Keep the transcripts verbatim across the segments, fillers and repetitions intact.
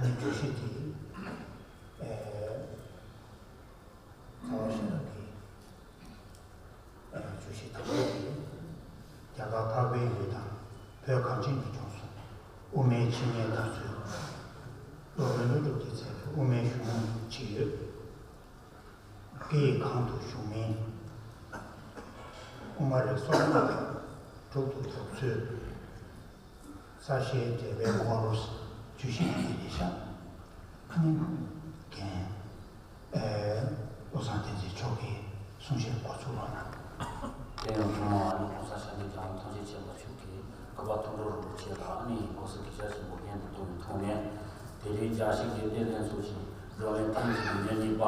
བརྗོད་གཞི་དེ། ཨེ། རྩ་བ་ཤེས་རབ་ཀྱི་ཨེ། བརྗོད་གཞི་དང་པོ་དེ། རྒྱ་གར་འཕགས་པའི་ཡུལ་དང་བོད་གངས་ཅན་གྱི་ལྗོངས་སུ་དབུ་མའི་འཆད་ཉན་དར་སྲོལ། སློབ་དཔོན་ཀླུ་སྒྲུབ་ཀྱི་ཚལ་དུ་དབུ་མའི་གཞུང་ཅི་ཡོད། སྐད་ཡིག་གང་དུ་བཞུགས་མིན། དབུ་མ་རིགས་སོ་ལྔ་དང་དྲུག་ཏུ་འཇོག་ཚུལ། གསལ་བཤད་འགྲེལ་པའི་སྐོར་བརྗོད་གཞི་འདི་རེད་ཤག་ཨ་ནི་རྒན་ཨེ། བློ་བཟང་བསྟན་འཛིན་མཆོག་གིས་གསུང་བཤད་འགོ་ཚུགས་རོགས་གནང་། དེ་ཡང་ཐོག་མར་ཨ་ནི་༸གོང་ས་སྐྱབས་མགོན་རྒྱལ་དབང་ཐམས་ཅད་མཁྱེན་པ་མཆོག་གིས་གུས་པ་མཐོང་གྲོལ་རིན་པོ་ཆེ་ལ་ཨ་ནི་དགོངས་སེལ་གྱི་ཞལ་ཆེན་པོ་ལྷན་དུ་བཏོན་པའི་ཐོག་ནས། དེ་རིང་རྒྱལ་སྤྱིའི་དགེ་ལྡན་ལྷན་ཚོགས་ཀྱི་བགྲོ་གླེང་ཐེངས་གཅིག་གི་ཉིན་གཉིས་པ།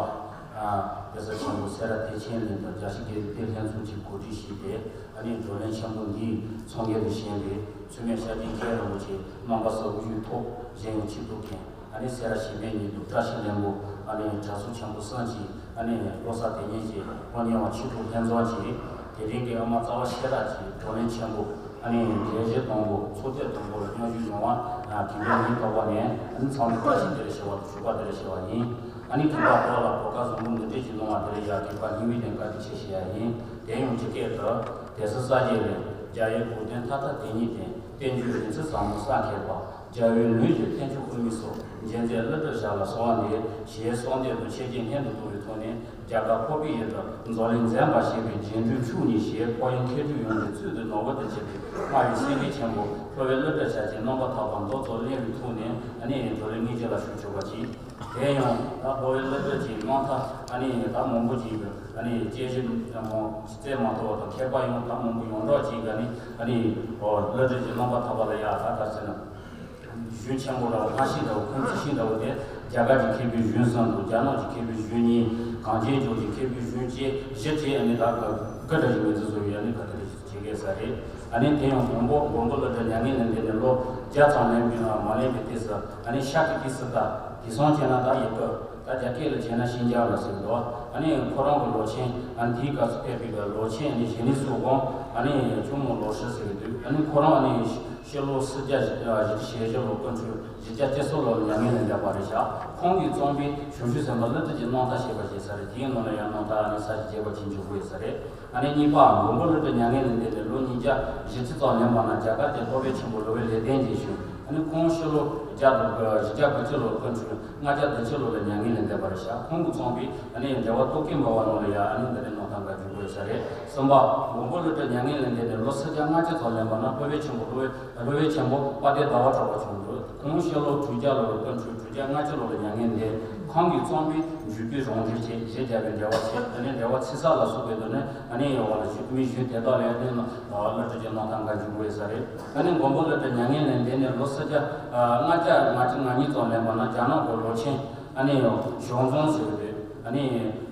ཨ། དཔེ་ཆ་ཆེན་པོ་སེ་ར་བདེ་ཆེན་གླིང་དུ་རྒྱལ་སྤྱིའི་དགེ་ལྡན་ལྷན་ཚོགས་ཀྱིས་གོ་སྒྲིག་བྱས་ཏེ། ཨ་ནི་བགྲོ་གླེང་ཆེན་པོ་འདིའི་ཚོགས་འགན་དུ་བཞེས་པའི་འཚེ་མེད་ཤཱཀྱའི་རྒྱལ་རིན་པོ་ཆེ་རྣམ་པ་གསར་བཞུགས་ཐོག་གཞན་ཡང་ཆེད་དུ་མཁན། ཨ་ནི་སེ་ར་བྱེས་པའི་ཉིན་དུ་བཀྲ་ཤིས་ལྷུན་པོ། ཨ་ནི་གྲྭ་ཚོགས་ཆེན་པོ་གསུམ་གྱི་ཨ་ནི་བློ་གསར་དེ་ཉིད་ཀྱི་དབུ་བརྙེས་པ་ཆོས་དྲུག་ལྷན་འཛོམས་ཀྱིས། དེ་རིང་གི་ཨ་མ་རྩ་བ་ཤེས་རབ་ཀྱི་བགྲོ་གླེང་ཆེན་པོ་ཨ་ནི་གྲོལ་གཞི་དང་པོ་ཚོགས་ཐེངས་དང་པོ་ལ་མཉམ་ཞུགས་ཡོང་བ་དགེ་འདུན་ཉིན་ཐོག་པ་ནས་ཨ་ནི་ཚང་མ་བཀྲ་ཤིས་བདེ་ལེགས་ཞུ་བ་དང་ཞུ་བ་བདེ་ལེགས་ཞུ་བ་ཡིན། ཨ་ནི་གུས་པ་བོད་ལ་གོ་སྐབས་བཟང་པོ་འདི་འདྲས་ཅིག་གནང་བ་དེ་ལ་ཡང་གུས་པ་སྙིང་དབུས་ནས་བཀའ་དྲིན་ཆེ་ཞུ་ཡ་ཡིན། དེ་ཡང་ཇི་སྐད་དུ། དེ་སྲིད་ས་གཞི་ལས། རྒྱལ་བའི་གོ་སྟོན་མཐའ་དག་དེ་ཉིད་དེ། བསྟན་བཅོས་རིག་འཛིན་ཟབ་མོ་གསལ་མཁས་པ། རྒྱལ་བའི་ལུས་ཀྱི་ཐེག་མཆོག་དབུ་མའི་སོ། འཇིག་རྟེན་ཀླུ་སྒྲུབ་ཞབས་ལ་གསོལ་བ་འདེབས། ཞེས་གསོལ་འདེབས་དང་མཆོད་བརྗོད་སྙན་དུ་བཏུ་བའི་ཐོག་ནས། རྒྱ་གར་འཕགས་པའི་ཡུལ་དུ་འཛམ་གླིང་འཛིན་པར་བྱེད་པའི་རྗེས་འགྲོའི་ཕྱོགས་ནས་ཞེས་འཕགས་ཡུལ་མཁས་གྲུབ་ཡོངས་ཀྱི་གཙོས་ཏེ་ནོར་བུ་དང་བཅས་པའི་སྔགས་ཀྱི་སེམས་རྒྱུད་ཆེན་པོ་ལྷོ་བའི་ཀླུ་སྒྲུབ་ཞབས་ཀྱི་རྣམ་པར་ཐར་པ་མདོ་ཙམ་གླེང་བའི་ཐོག་ནས། ཨ་ནི་བགྲོ་གླེང་སྙིང་རྗེ་ལ་ཞུགས་ཆོག་པ་གྱིས། དེ་ཡང་ད་ལྷོ་བའི་ཀླུ་སྒྲུབ་ཀྱི་རྣམ་ཐར་ཨ་ནི་ད་མང་པོ་ཅིག་གི་ཨ་ནི་དཔྱད་གཞི་མང་བཙལ་མ་ཐུབ་པ་དང་། མཁས་པ་ཡང་ད་མང་པོ་ཡོངས་གྲགས་ཅིག་གི་ཨ་ནི་ཨ་ནི་ཨོ་ཀླུ་སྒྲུབ་ཀྱི་རྣམ་པར་ཐར་པ་ལ་ཡ་ད་ག་ཟེར་ན། གཞུང་ཆེན་པོ་འདྲ་བོ། སྔ་ཕྱི་འདྲ་བོ། ཁུངས་བཙུན་ཤིང་འདྲ་བོ་དེ། རྒྱ་གར་གྱི་མཁས་པའི་གཞུང་གསུམ་དང་། རྒྱ་ནག་གི་མཁས་པའི་གཞུང་གཉིས། གངས་ཅན་ལྗོངས་ཀྱི་མཁས་པའི་གཞུང་བཅས་བཞི་བཅས་ཨ་ནི་ད་ག་ག་འདྲ་ཞིག་མིང་ཚིག་བཟོ་ཡ་ནི་ག་དེ་འདྲ་ཞིག་བྱེད་དགོས་ས་རེད། ཨ་ནི་དེ་ཡང་མགོན་པོ་མགོན་པོ་ཀླུ་སྒྲུབ་མྱ་ངན་ལས་འདས་ནས་ལོ་བརྒྱ་ཙམ་ལོན་པའི་མ་ལོན་པའི་དུས་སུ། ཨ་ནི་ཤཱཀྱ་ཏི་སི་ཏ། དེང་སང་བྱས་ན་ད་ཡི་གེ་ད་རྒྱ་སྐད་ལ་བྱས་ན་ཤིན་ཅང་ལ་ཟེར་གི་འདུག་ཨ་ནི་ཁོ་རང་གི་ལོ་ཆེན། ཨ་ནི་དེའི་སྐབས་སུ་ཕེབས་པའི་ལོ་ཆེན་ཨ་ནི་ཞི་ནི་སོ་དགོན། ཨ་ནི་ཆུང་མོ་ལོ་ཧྲི་ཟེར་གི་འདུག་ཨ་ནི་ཁོ་རང་ཨ་ནི་ཕྱི་ལོ་སུམ་བརྒྱ་བཞི་བཅུ་ཞེ་བཞི་ལོ་སྐུ་འཁྲུངས། བཞི་བརྒྱ་གཅིག་སོ་ལོར་མྱ་ངན་ལས་འདས་པ་རེད་ཤག་ཁོང་གིས་རྩོམ་པའི་བྱང་ཆུབ་སེམས་དཔའ་ཀླུ་སྒྲུབ་ཀྱི་རྣམ་ཐར་ཞེས་པ་ཞིག་ཡོད་ས་རེད། དེའི་ནང་ལ་ཡང་རྣམ་ཐར་ཨ་ནི་ས་བཅད་རྒྱས་པ་ཅིག་འཇུག་གི་ཡོད་ས་རེད། ཨ་ནི་གཉིས་པ། མགོན་པོ་ཀླུ་སྒྲུབ་མྱ་ངན་ལས་འདས་ནས་ལོ་ཉིས་བརྒྱ་བཞི་བཅུ་ཙམ་ལོན་པ་ན་རྒྱ་གར་གྱི་སློབ་དཔོན་ཆེན་པོ་ལོ་ཝེ་ལེ་བརྟན་གྱིས་བྱོན། ཨ་ནི་ཁོང་ཕྱི་ལོ་བརྒྱ་དང་བཞི་བརྒྱ་དགུ་བཅུ་ལོར་སྐུ་འཁྲུངས། ལྔ་བརྒྱ་བདུན་ཅུ་ལོ་ལ་མྱ་ངན་ལས་འདས་པ་རེད་ཤག་ཁོང་གིས་རྩོམ་པའི་ཨ་ནི་འགྲེལ་པ་རྟོག་གེ་འབུལ་བ་ནང་ལ་ཡ་ཨ་ནི་འདི་འདྲའི་རྣམ་ཐར་འགའ་འཇུག་གི་ཡོད་ས་རེད། གསུམ་པ། མགོན་པོ་ཀླུ་སྒྲུབ་མྱ་ངན་ལས་འདས་ནས་ལོ་སུམ་བརྒྱ་ལྔ་བཅུ་ཙམ་ལོན་པ་ན་སློབ་དཔོན་ཆེན་པོ་ལོ་ཝེ་སློབ་དཔོན་ཆེན་པོ་དཔལ་ལྡན་ཟླ་བ་གྲགས་པ་བྱོན་འདུག་ཁོང་ཕྱི་ལོ་དྲུག་བརྒྱ་ལོར་སྐུ་འཁྲུངས། དྲུག་བརྒྱ་ལྔ་བཅུ་ལོ་ལ་མྱ་ངན་འདས། ཁོང་གིས་རྩོམ་པའི་འཇུག་པའི་རང་འགྲེལ་བྱས། གཞི་བརྒྱ་པའི་འགྲེལ་པ་བྱས། དེ་ནས་འགྲེལ་པ་ཚིག་གསལ་ལ་སོགས་པའི་དོན་ནི་ཨ་ནི་ཡོད་པ་ལ་ཞུ་མི་གཞུང་དེ་དག་ལས་ཨ་ནི་ཀླུ་སྒྲུབ་ཀྱི་རྣམ་ཐར་འགའ་འཇུག་དགོས་ས་རེད། ཨ་ནི་མགོན་པོ་ཀླུ་སྒྲུབ་མྱ་ངན་ལས་འདས་ནས་ལོ་སུམ་བརྒྱ་ལྔ་བརྒྱ་ང་གཅིག་ང་གཉིས་ཙམ་ལོན་པ་ན་རྒྱ་ནག་གི་ལོ་ཆེན་ཨ་ནི་ཞང་ཙོང་ཟེར་བའི་དུས། ཨ་ནི་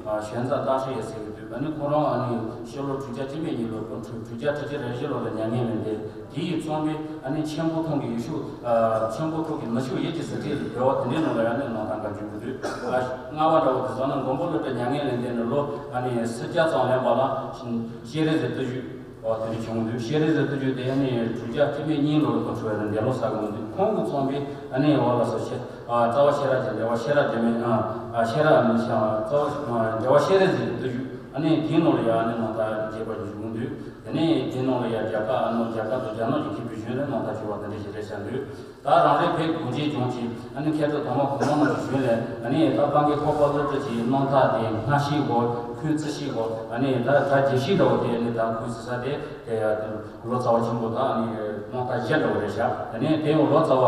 ཞོན་ཙ་ཏ་ཧྲི་ཡ་ཟེར་བའི་དུས། ཨ་ནི་ཁོ་རང་ཨ་ནི་ཕྱི་ལོ་དྲུག་བརྒྱ་བཅུ་མེད་གཉིས་ལོར་སྐུ་འཁྲུངས། དྲུག་བརྒྱ་དྲུག་ཅུ་རེ་བཞི་ལོ་ལ་མྱ་ངན་ལས་འདས། དེ་ཡི་རྩོམ་པའི་ཨ་ནི་ཆེན་པོ་ཐུང་གི་ཡུལ་ཤུལ། ཨ། ཆེན་པོ་ཐུང་གི་མི་ཤུགས་ཡིད་ཀྱི་ཟི་ཁྲིད་ལ་འབྲེལ་བ་དེ་འདྲའི་ནང་ལ་ཡང་ནི་རྣམ་ཐར་འགའ་འཇུག་གི་འདུག་ཨ། ལྔ་པ་འདྲ་བོ་དེ་ཚོ་ནི་མགོན་པོ་ཀླུ་སྒྲུབ་མྱ་ངན་ལས་འདས་ནས་ལོ་ཨ་ནི་སུམ་བརྒྱ་ཙམ་ལོན་པ་ལ་སྤྱན་རས་གཟིགས་བརྟུལ་ཞུགས། ཨོ། དེ་འདྲ་བྱུང་འདུག་སྤྱན་རས་གཟིགས་བརྟུལ་ཞུགས་དེ་ཨ་ནི་དྲུག་བརྒྱ་བཅུ་མེད་གཉིས་ལོར་སྐུ་འཁྲུངས་པ་ནི་འདས་ལོ་ཟེར་གི་མི་འདུག་ཁོང་གིས་རྩོམ་པའི་ཨ་ནི་འོ་ལགས་སོ། ཨ། རྩ་བ་ཤེས་རབ་ཀྱི་འགྲེལ་པ། ཤེས་རབ་འགྲེལ་མའི། ཨ། ཤེས་རབ་ནི་ཤ། རྩ་བ། འགྲེལ་པ་སྤྱན་རས་གཟིགས་ཀྱི་བརྟུལ་ཞུགས། ཨ་ནི་དེའི་ནང་ལ་ཡང་ཨ་ནི་རྣམ་ཐར་རྒྱས་པ་ཞིག་བྱུང་འདུག་དེ་ནས་དེའི་ནང་ལ་ཡང་རྒྱ་གར། ཨ་ནི་རྒྱ་གར་དང་རྒྱ་ནག་གི་མཁས་པའི་གཞུང་ལས་རྣམ་ཐར་ཞུ་བ་དེ་འདྲ་ཞིག་རེད་ཤག་འདུག་ད་རང་རེ་བོད་གངས་ཅན་ལྗོངས་ཀྱི་ཨ་ནི་མཁས་གྲུབ་དར་མ་གོང་མ་རྣམས་ཀྱི་གཞུང་ལས། ཨ་ནི་ད་སྤང་གི་འཕགས་པ་ཀླུ་སྒྲུབ་ཀྱི་རྣམ་ཐར་དེ་སྔ་ཕྱིའི་སྐོར། ཁུངས་བཙུན་ཤིང་སྐོར། ཨ་ནི་ད་ད་རྒྱས་བཤད་འདྲ་བོ་དེ། ཨ་ནི་ད་ཁུངས་བཙུན་ས་དེ་དེ་ཡང་ལོ་ཙཱ་བ་ཆེན་པོ་དང་ཨ་ནི་རྣམ་ཐར་གཞན་འདྲ་བོ་རེད་ཤག་དེ་ནས་དེ་ཡང་ལོ་ཙཱ་བ་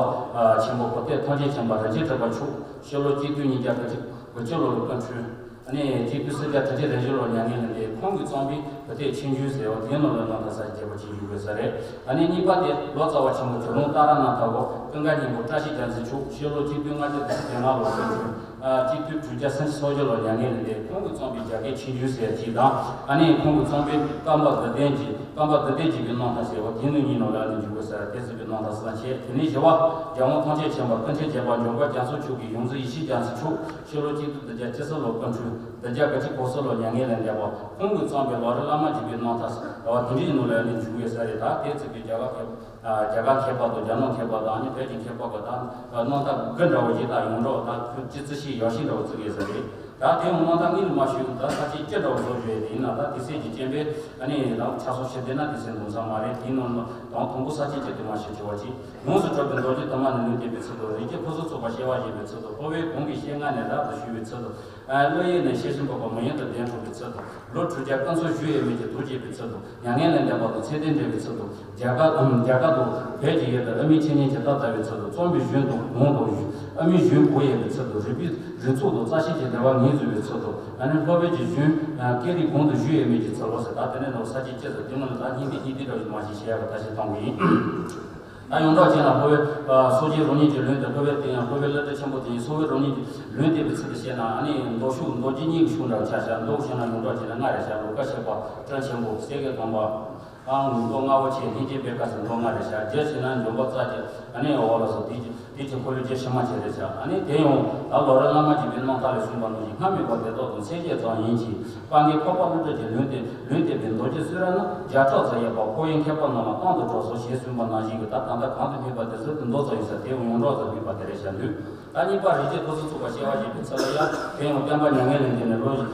ཆེན་པོ་བུ་སྟོན་ཐམས་ཅད་མཁྱེན་པ་རིན་ཆེན་གྲགས་པ་མཆོག་ཕྱི་ལོ་གཅིག་སྟོང་ཉིས་བརྒྱ་དགུ་བཅུ་ལོ་ལ་སྐུ་འཁྲུངས། ཨ་ནི་གཅིག་སྟོང་སུམ་བརྒྱ་དྲུག་ཅུ་རེ་བཞི་ལོར་མྱ་ངན་ལས་འདས། ཁོང་གིས་རྩོམ་པའི་བུ་སྟོན་ཆོས་འབྱུང་ཟེར་བ་དེའི་ནང་ལ་རྣམ་ཐར་ས་རྒྱས་པ་ཅིག་ཡོད་དགོས་ས་རེད། ཨ་ནི་གཉིས་པ་དེ་ལོ་ཙཱ་བ་ཆེན་པོ་གུ་རུ་ཏཱ་ར་ནཱ་ཐ་འོ། ཀུན་དགའ་སྙིང་པོ་བཀྲ་ཤིས་རྒྱལ་མཚན་མཆོག་ཕྱི་ལོ་གཅིག་སྟོང་ལྔ་བརྒྱ་དྲུག་ཅུ་རེ་ལྔ་ལོར་སྐུ་འཁྲུངས། ཨ། གཅིག་སྟོང་དྲུག་བརྒྱ་སུམ་ཅུ་སོ་བཞི་ལོར་མྱ་ངན་ལས་འདས། ཁོང་གིས་རྩོམ་པའི་རྒྱ་སྐད་ཆོས་འབྱུང་ཟེར་བ་ཅིག་དང་། ཨ་ནི་ཁོང་གིས་རྩོམ་པའི་བསྟན་པ་འདུལ་བསྟན་གྱི། བསྟན་པ་འདུལ་བསྟན་བརྒྱུད་པའི་རྣམ་ཐར་ཟེར་བ་དེ་ནི་གཉིས་ནང་ལ་ཨ་ནི་འཇུག་དགོས་ས་རེད། དེ་ཚོ་གི་རྣམ་ཐར་གསུང་བཤད། དེ་ནས་བཞི་པ། རྒྱལ་དབང་ཐམས་ཅད་མཁྱེན་པ་ཀུན་ཁྲན་རྒྱལ་པོ་འཇམ་མགོན་རྒྱ་མཚོ་མཆོག་གི་ཡོངས་འཛིན་ཡེ་ཤེས་རྒྱ་མཚོ་མཆོག་ཕྱི་ལོ་གཅིག་སྟོང་དགུ་བརྒྱ་བཅུ་གསུམ་ལོར་སྐུ་འཁྲུངས། བདུན་བརྒྱ་དགུ་བཅུ་གོ་གསུམ་ལོར་མྱ་ངན་ལས་འདས་པ། ཁོང་གིས་རྩོམ་པའི་ལམ་རིམ་ བླ་མ་འཇུག་པའི་རྣམ་ཐར་ཟེར་བ་དེ་འདྲའི་ནང་ལ་ནི་འཇུག་ཡོད་ས་རེད། ད་དེ་ཚིག་པའི་རྒྱ་གར་མཁས་པ། རྒྱ་གར་མཁས་པ་དང་རྒྱ་ནག་མཁས་པ་དང་ནི་བོད་ཀྱི་མཁས་པ་གི་ད་རྣམ་ཐར་དགུ་འདྲ་བོ་ཞིག་ད་ཡོངས་གྲགས་ད་སྤྱི་རྩིས་ཤིག་ཡག་ཤོས་འདྲ་བོ་བརྩི་གི་ཡོད་ས་རེད། ད་དེ་ཡང་རྣམ་ཐར་དངོས་ལ་མ་ཞུགས། ད་ས་བཅད་བཅུ་འདྲ་བོ་བཟོ་བཞག་ཡོད་དེ། ཡིན་ན་ད་དེ་ཚོ་གི་རྐྱེན་པས་ཨ་ནི་ད་ཆ་ཚང་ཞིབ་བལྟས་ན་དེ་ཚོ་འདུག་ས་མ་རེད། དེའི་ནང་ནས་དང་དང་པོ་ས་བཅད་བཅུ་དེ་མ་ཞིག་བྱེད་པ་ཅིག་ཡོངས་སུ་གྲུབ་པའི་མདོ་རྒྱུད་དུ་མ་ནས་ལུང་བསྟན་པའི་ཚུལ་དུ། རིགས་ཀྱི་ཕུན་སུམ་ཚོགས་པ་སྐྱེ་བར་བཞེད་པའི་ཚུལ་དུ། འཕགས་པའི་གོང་གི་སྤྱན་སྔ་ནས་རབ་ཏུ་ཞུ་བའི་ཚུལ་དུ། ཨ། བློ་ཡུལ་ནས་ཤེར་ཕྱིན་པ་མི་ཡུལ་དུ་གདན་འཁྲུགས་པའི་ཚུལ་དུ། ལོ་དྲུག་བརྒྱ་སྐུ་མཚམས་བཞུགས་ཡས་མས་ཀྱི་དུག་བཅད་པའི་ཚུལ་དུ། མྱ་ངན་ལས་འདས་པ་དང་ཚེ་བརྟན་འབྲེལ་བའི་ཚུལ་དུ། རྒྱ་གར། ཨམ། རྒྱ་གར་དུ་བོད་ཀྱི་ཡུལ་དུ་ཨ་མའི་འཆད་ཉན་གྱི་རྟགས་བསྟར་བའི་ཚུལ་དུ། རྩོམ་པའི་གཞུང་དུ་གོང་དུ་ཨ་མའི་གཞུང་གོ་ཡས་པའི་ཚུལ་དུ། རིག་པའི་རིག་ཚོགས་དང་རྩ་ཤེས་ཀྱི་འབྲེལ་བ་ངོས་འཛིན་པའི་ཚུལ་དུ། ཨ་ནི་སློབ་དཔོན་གྱི་གཞུང་སྐད་རིགས་གོང་དུ་ཞུས་ཡས་མས་ཀྱི་ཚུལ་ལོ་ཟེར། ད་དེ་ནས་ལོ་ས་བཅད་བཅད་ཟེར་དེ་མོ་ལ་ད་སྙིང་འདི་སྙིང་འདི་འདྲ་བ་ཞིག་མ་ཞིག་བཤད་ཡ་གི་ད་ཞིག་གཏོང་གི་ཡིན། ད་ཡོངས་གྲགས་བྱས་ན་སློབ་དཔོན་སོ་སྐྱེ་རང་ཉིད་ཀྱི་ལུང་དང་། སློབ་དཔོན་དེ་ཡང་སློབ་དཔོན་སློབ་གྲྭ་ཆེན་པོ་དེ་ཡིན། སོ་སྐྱེ་རང་ཉིད་ཀྱི་ལུང་བསྟན་པའི་ཚུལ་དུ་བཤད་ན་ཨ་ནི་མདོ་ཕྱོགས་མདོ་རྒྱུད་གཉིས་ཀྱི་ཕྱོགས་འདྲ་ཆ་བཞག་མདོ་བཤད་ན་ཡོངས་གྲགས་བྱས་ན་ལྔ་རེ་བཞག་ལོ་ཀ་བཤད་པ། སྒྲ་ཆེན་པོ། གསལ་བའི་དགོངས་པ། ཨང་། མདོ་སྔ་བོ་བྱས། ལྷན་སྐྱེས་པད་དཀར་ཟེར་མདོ་ལྔ་རེ་བཞག་བརྒྱད་བྱས་ན་འཇོམས་པ་རྩ་རྒྱན། ཨ་ནི་འོ་ལགས་སོ། དེ་དེ་ཆེ་འཁོར་ལོའི་རྒྱུད་ཕྱི་མ་བྱས་རེ་བཞག་ཨ་ནི་དེ་ཡང་ད་ལོ་རབས་སྔ་མ་གྱི་བོད་རྣམ་ཐར་ལས་གསུངས་པ་ནང་བཞིན་སྔར་མེད་པ་དེ་དག་དང་མཚན་བཅས་ཙམ་ཡིན་གྱི། སྤང་གི་འཕགས་པ་ཀླུ་སྒྲུབ་ཀྱི་ལུང་བསྟན་ལུང་བསྟན་པའི་མདོ་རྒྱུད་སུ་ར་ནི་བརྒྱ་ཕྲག་ཙམ་ཡོད་པ་ཁོ་བོའི་མཁས་པ་རྣམས་ལ་གཏམ་དུ་གྲགས་སོ་ཞེས་གསུངས་པ་ནང་བཞིན་གྱི། ད་ད་ལྟ་གང་དུ་སྨོས་པ་དེ་ཚོ་དེ་མདོ་ཙམ་ཡིན་ས་དེ་ཡང་ཡོངས་གྲགས་སུ་སྨོས་པ་དེ་རེད་བཞག་འདུག་ད་གཉིས་པ་རིགས་ཀྱི་ཕུན་སུམ་ཚོགས་པ་སྐྱེ་བར་བཞེད་པའི་ཚུལ་ལ་ཡང་དེ་ཡང་བསྟན་པ་མྱ་ངན་ལས་འདས་ནས་ལོ་བཞི་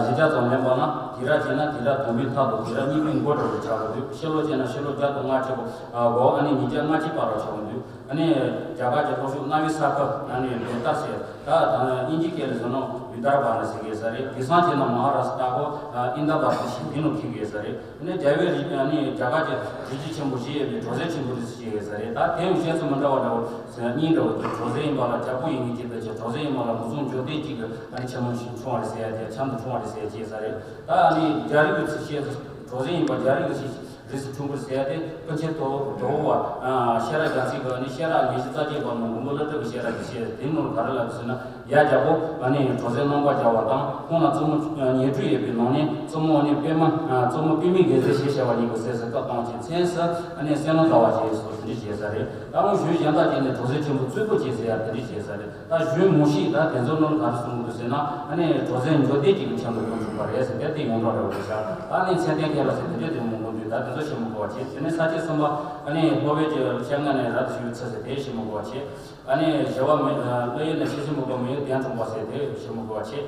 བརྒྱ་ཙམ་ལོན་པ་ན་དེ་ར་བྱས་ན་དེ་ར་དང་པོའི་མཐའ་དང་དེ་ར་གཉིས་པའི་མགོ་འདྲ་བོ་ཆགས་ཀྱི་འདུག་ཕྱི་ལོ་བྱས་ན་ཕྱི་ལོ་བརྒྱ་དང་ལྔ་བཅུ་གོ་ཨ་གོ་ཨ་ནི་ཉིས་བརྒྱ་ལྔ་བཅུ་བར་ལ་ཆགས་ཀྱི་འདུག་ཨ་ནི་རྒྱ་གར་གྱི་ལྷོ་ཕྱོགས་གནའ་བོའི་ས་ཁུལ་ཨ་ནི་བེ་ཏར་ཟེར། ད་དང་དབྱིན་ཇིའི་སྐད་ལ་བཟོ་ན་བི་དར་བྷ་ཟེར་གྱི་ཡོད་ས་རེད། དེང་སང་བྱས་ན་མ་ཧ་ར་ཤི་ཏྲ་གོ་ཨིན་ད་བར་དུ་ཞེས་དེ་ནང་འཁེལ་གྱི་ཡོད་ས་རེད། ཨ་ནི་རྒྱལ་བའི་རིགས། ཨ་ནི་རྒྱ་གར་གྱི་རིགས་རྒྱུད་ཆེན་པོ་བཞི་ཡོད་པའི་གྲོང་གསེབ་ཆེན་པོ་རེད་ཟེར་གྱི་ཡོད་ས་རེད། ད་དེ་ཡང་བཤད་ཚུལ་མི་འདྲ་བ་འདྲ་བོ་ཟེར་ན་གཉིས་འདྲ་བོ་འདུག་གྲོང་གསེབ་ཡིན་པ་ལ་རྒྱལ་པོ་ཡིན་ངེས་ཀྱི་ཕལ་ཆེར་གྲོང་གསེབ་ཡིན་པ་ལ་མི་ཚང་འཇོག་བདེ་གཅིག་གི་ཨ་ནི་ཆེན་མོ་ཞིག་འཁྲུངས་པ་རེད་ཟེར་ཡ་དེ་ཆེན་དུ་འཁྲུངས་པ་རེད་ཟེར་ཡ་ཅེས་ས་རེད། ད་ཨ་ནི་རྒྱ་རིགས་ཀྱི་ཚིག་བཤད་ཚུལ་གྲོང་གསེབ་ཡིན་པ་རྒྱ་རིགས་ཀྱི་ཚིག་རིས་སུ་འཁྲུངས་པར་ཟེར་ཏེ། ཀུན་མཁྱེན་དོ་དོ་བོ་བ་ཤེས་རབ་རྒྱ་མཚོའི་གི་ནི་ཤེས་རབ་ཉི་ཤུ་རྩ་གཅིག་པ་ནང་མགོན་པོ་ཀླུ་སྒྲུབ་ཀྱི་ཤེས་རབ་ཀྱི་ཤེས་དེ་ནང་ག་རེ་ལབ་ཟེར་ན། ཡ་རྒྱལ་པོ་ཨ་ནི་གྲོང་གསེབ་རྣམ་པར་རྒྱལ་བ་དང་ཁོང་ལ་བཙུན་མོ་ཉི་ཁྲི་ཡོད་པའི་ནང་ནས་བཙུན་མོ་ཨ་ནི་པད་མ། བཙུན་མོ་པདྨའི་རྒྱལ་མཚན་ཞེས་བྱ་བ་ཉིད་ཀྱི་སྲས་སུ་བཀའ་གཏོང་ཞིང་མཚན་སུ་ཨ་ནི་སེང་ལོ་ཟླ་བ་ཞེས་སོགས་དེ་འདྲ་བྱས་ས་རེད། ད་རུང་གཞུང་གཞན་དག་ཅིག་ནས་གྲོང་གསེབ་ཆེན་པོ་རྩུབ་པོ་ཅན་ཟེར་ཡ་དེ་འདྲ་བྱས་ས་རེད། ད་གཞུང་མང་ཤོས་ད་དེ་ཚོ་ནང་ག་རེ་གསུངས་འདུག་ཟེར་ན། ཨ་ནི་གྲོང་གསེབ་འཇོག་བདེ་གཅིག་གི་ཆེན་པོ་དོན་གྲུབ་པ་རེད་ཟེར་ཏེ་དེ་ཡོངས་གྲགས་རེད་པ་ཤག་ཨ་ནི་མཚན་ལྡན་མཁས་པ་ཟེར་དེ་འདྲ་དེ་མང་པོ་འདུག་ད་དེ་ཚོ་ཤེས་མི་དགོས་པ་བྱས། དེ་ནས་ས་བཅད་གསུམ་པ་ཨ་ནི་སློབ་དཔོན་གྱི་སྤྱན་སྔ་ནས་རབ་ཏུ་ཞུ་བའི་ཚུལ་ཟེར་དེ་ཤེས་མི་དགོས་པ་བྱས། ཨ་ནི་བཞི་པ་མི་བློ་ཡུལ་ནས་ཤེར་ཕྱིན་པ་མི་ཡུལ་གདན་འཁྲུགས་པ་ཟེར་དེ་ཤེས་མི་དགོས་པ་བྱས།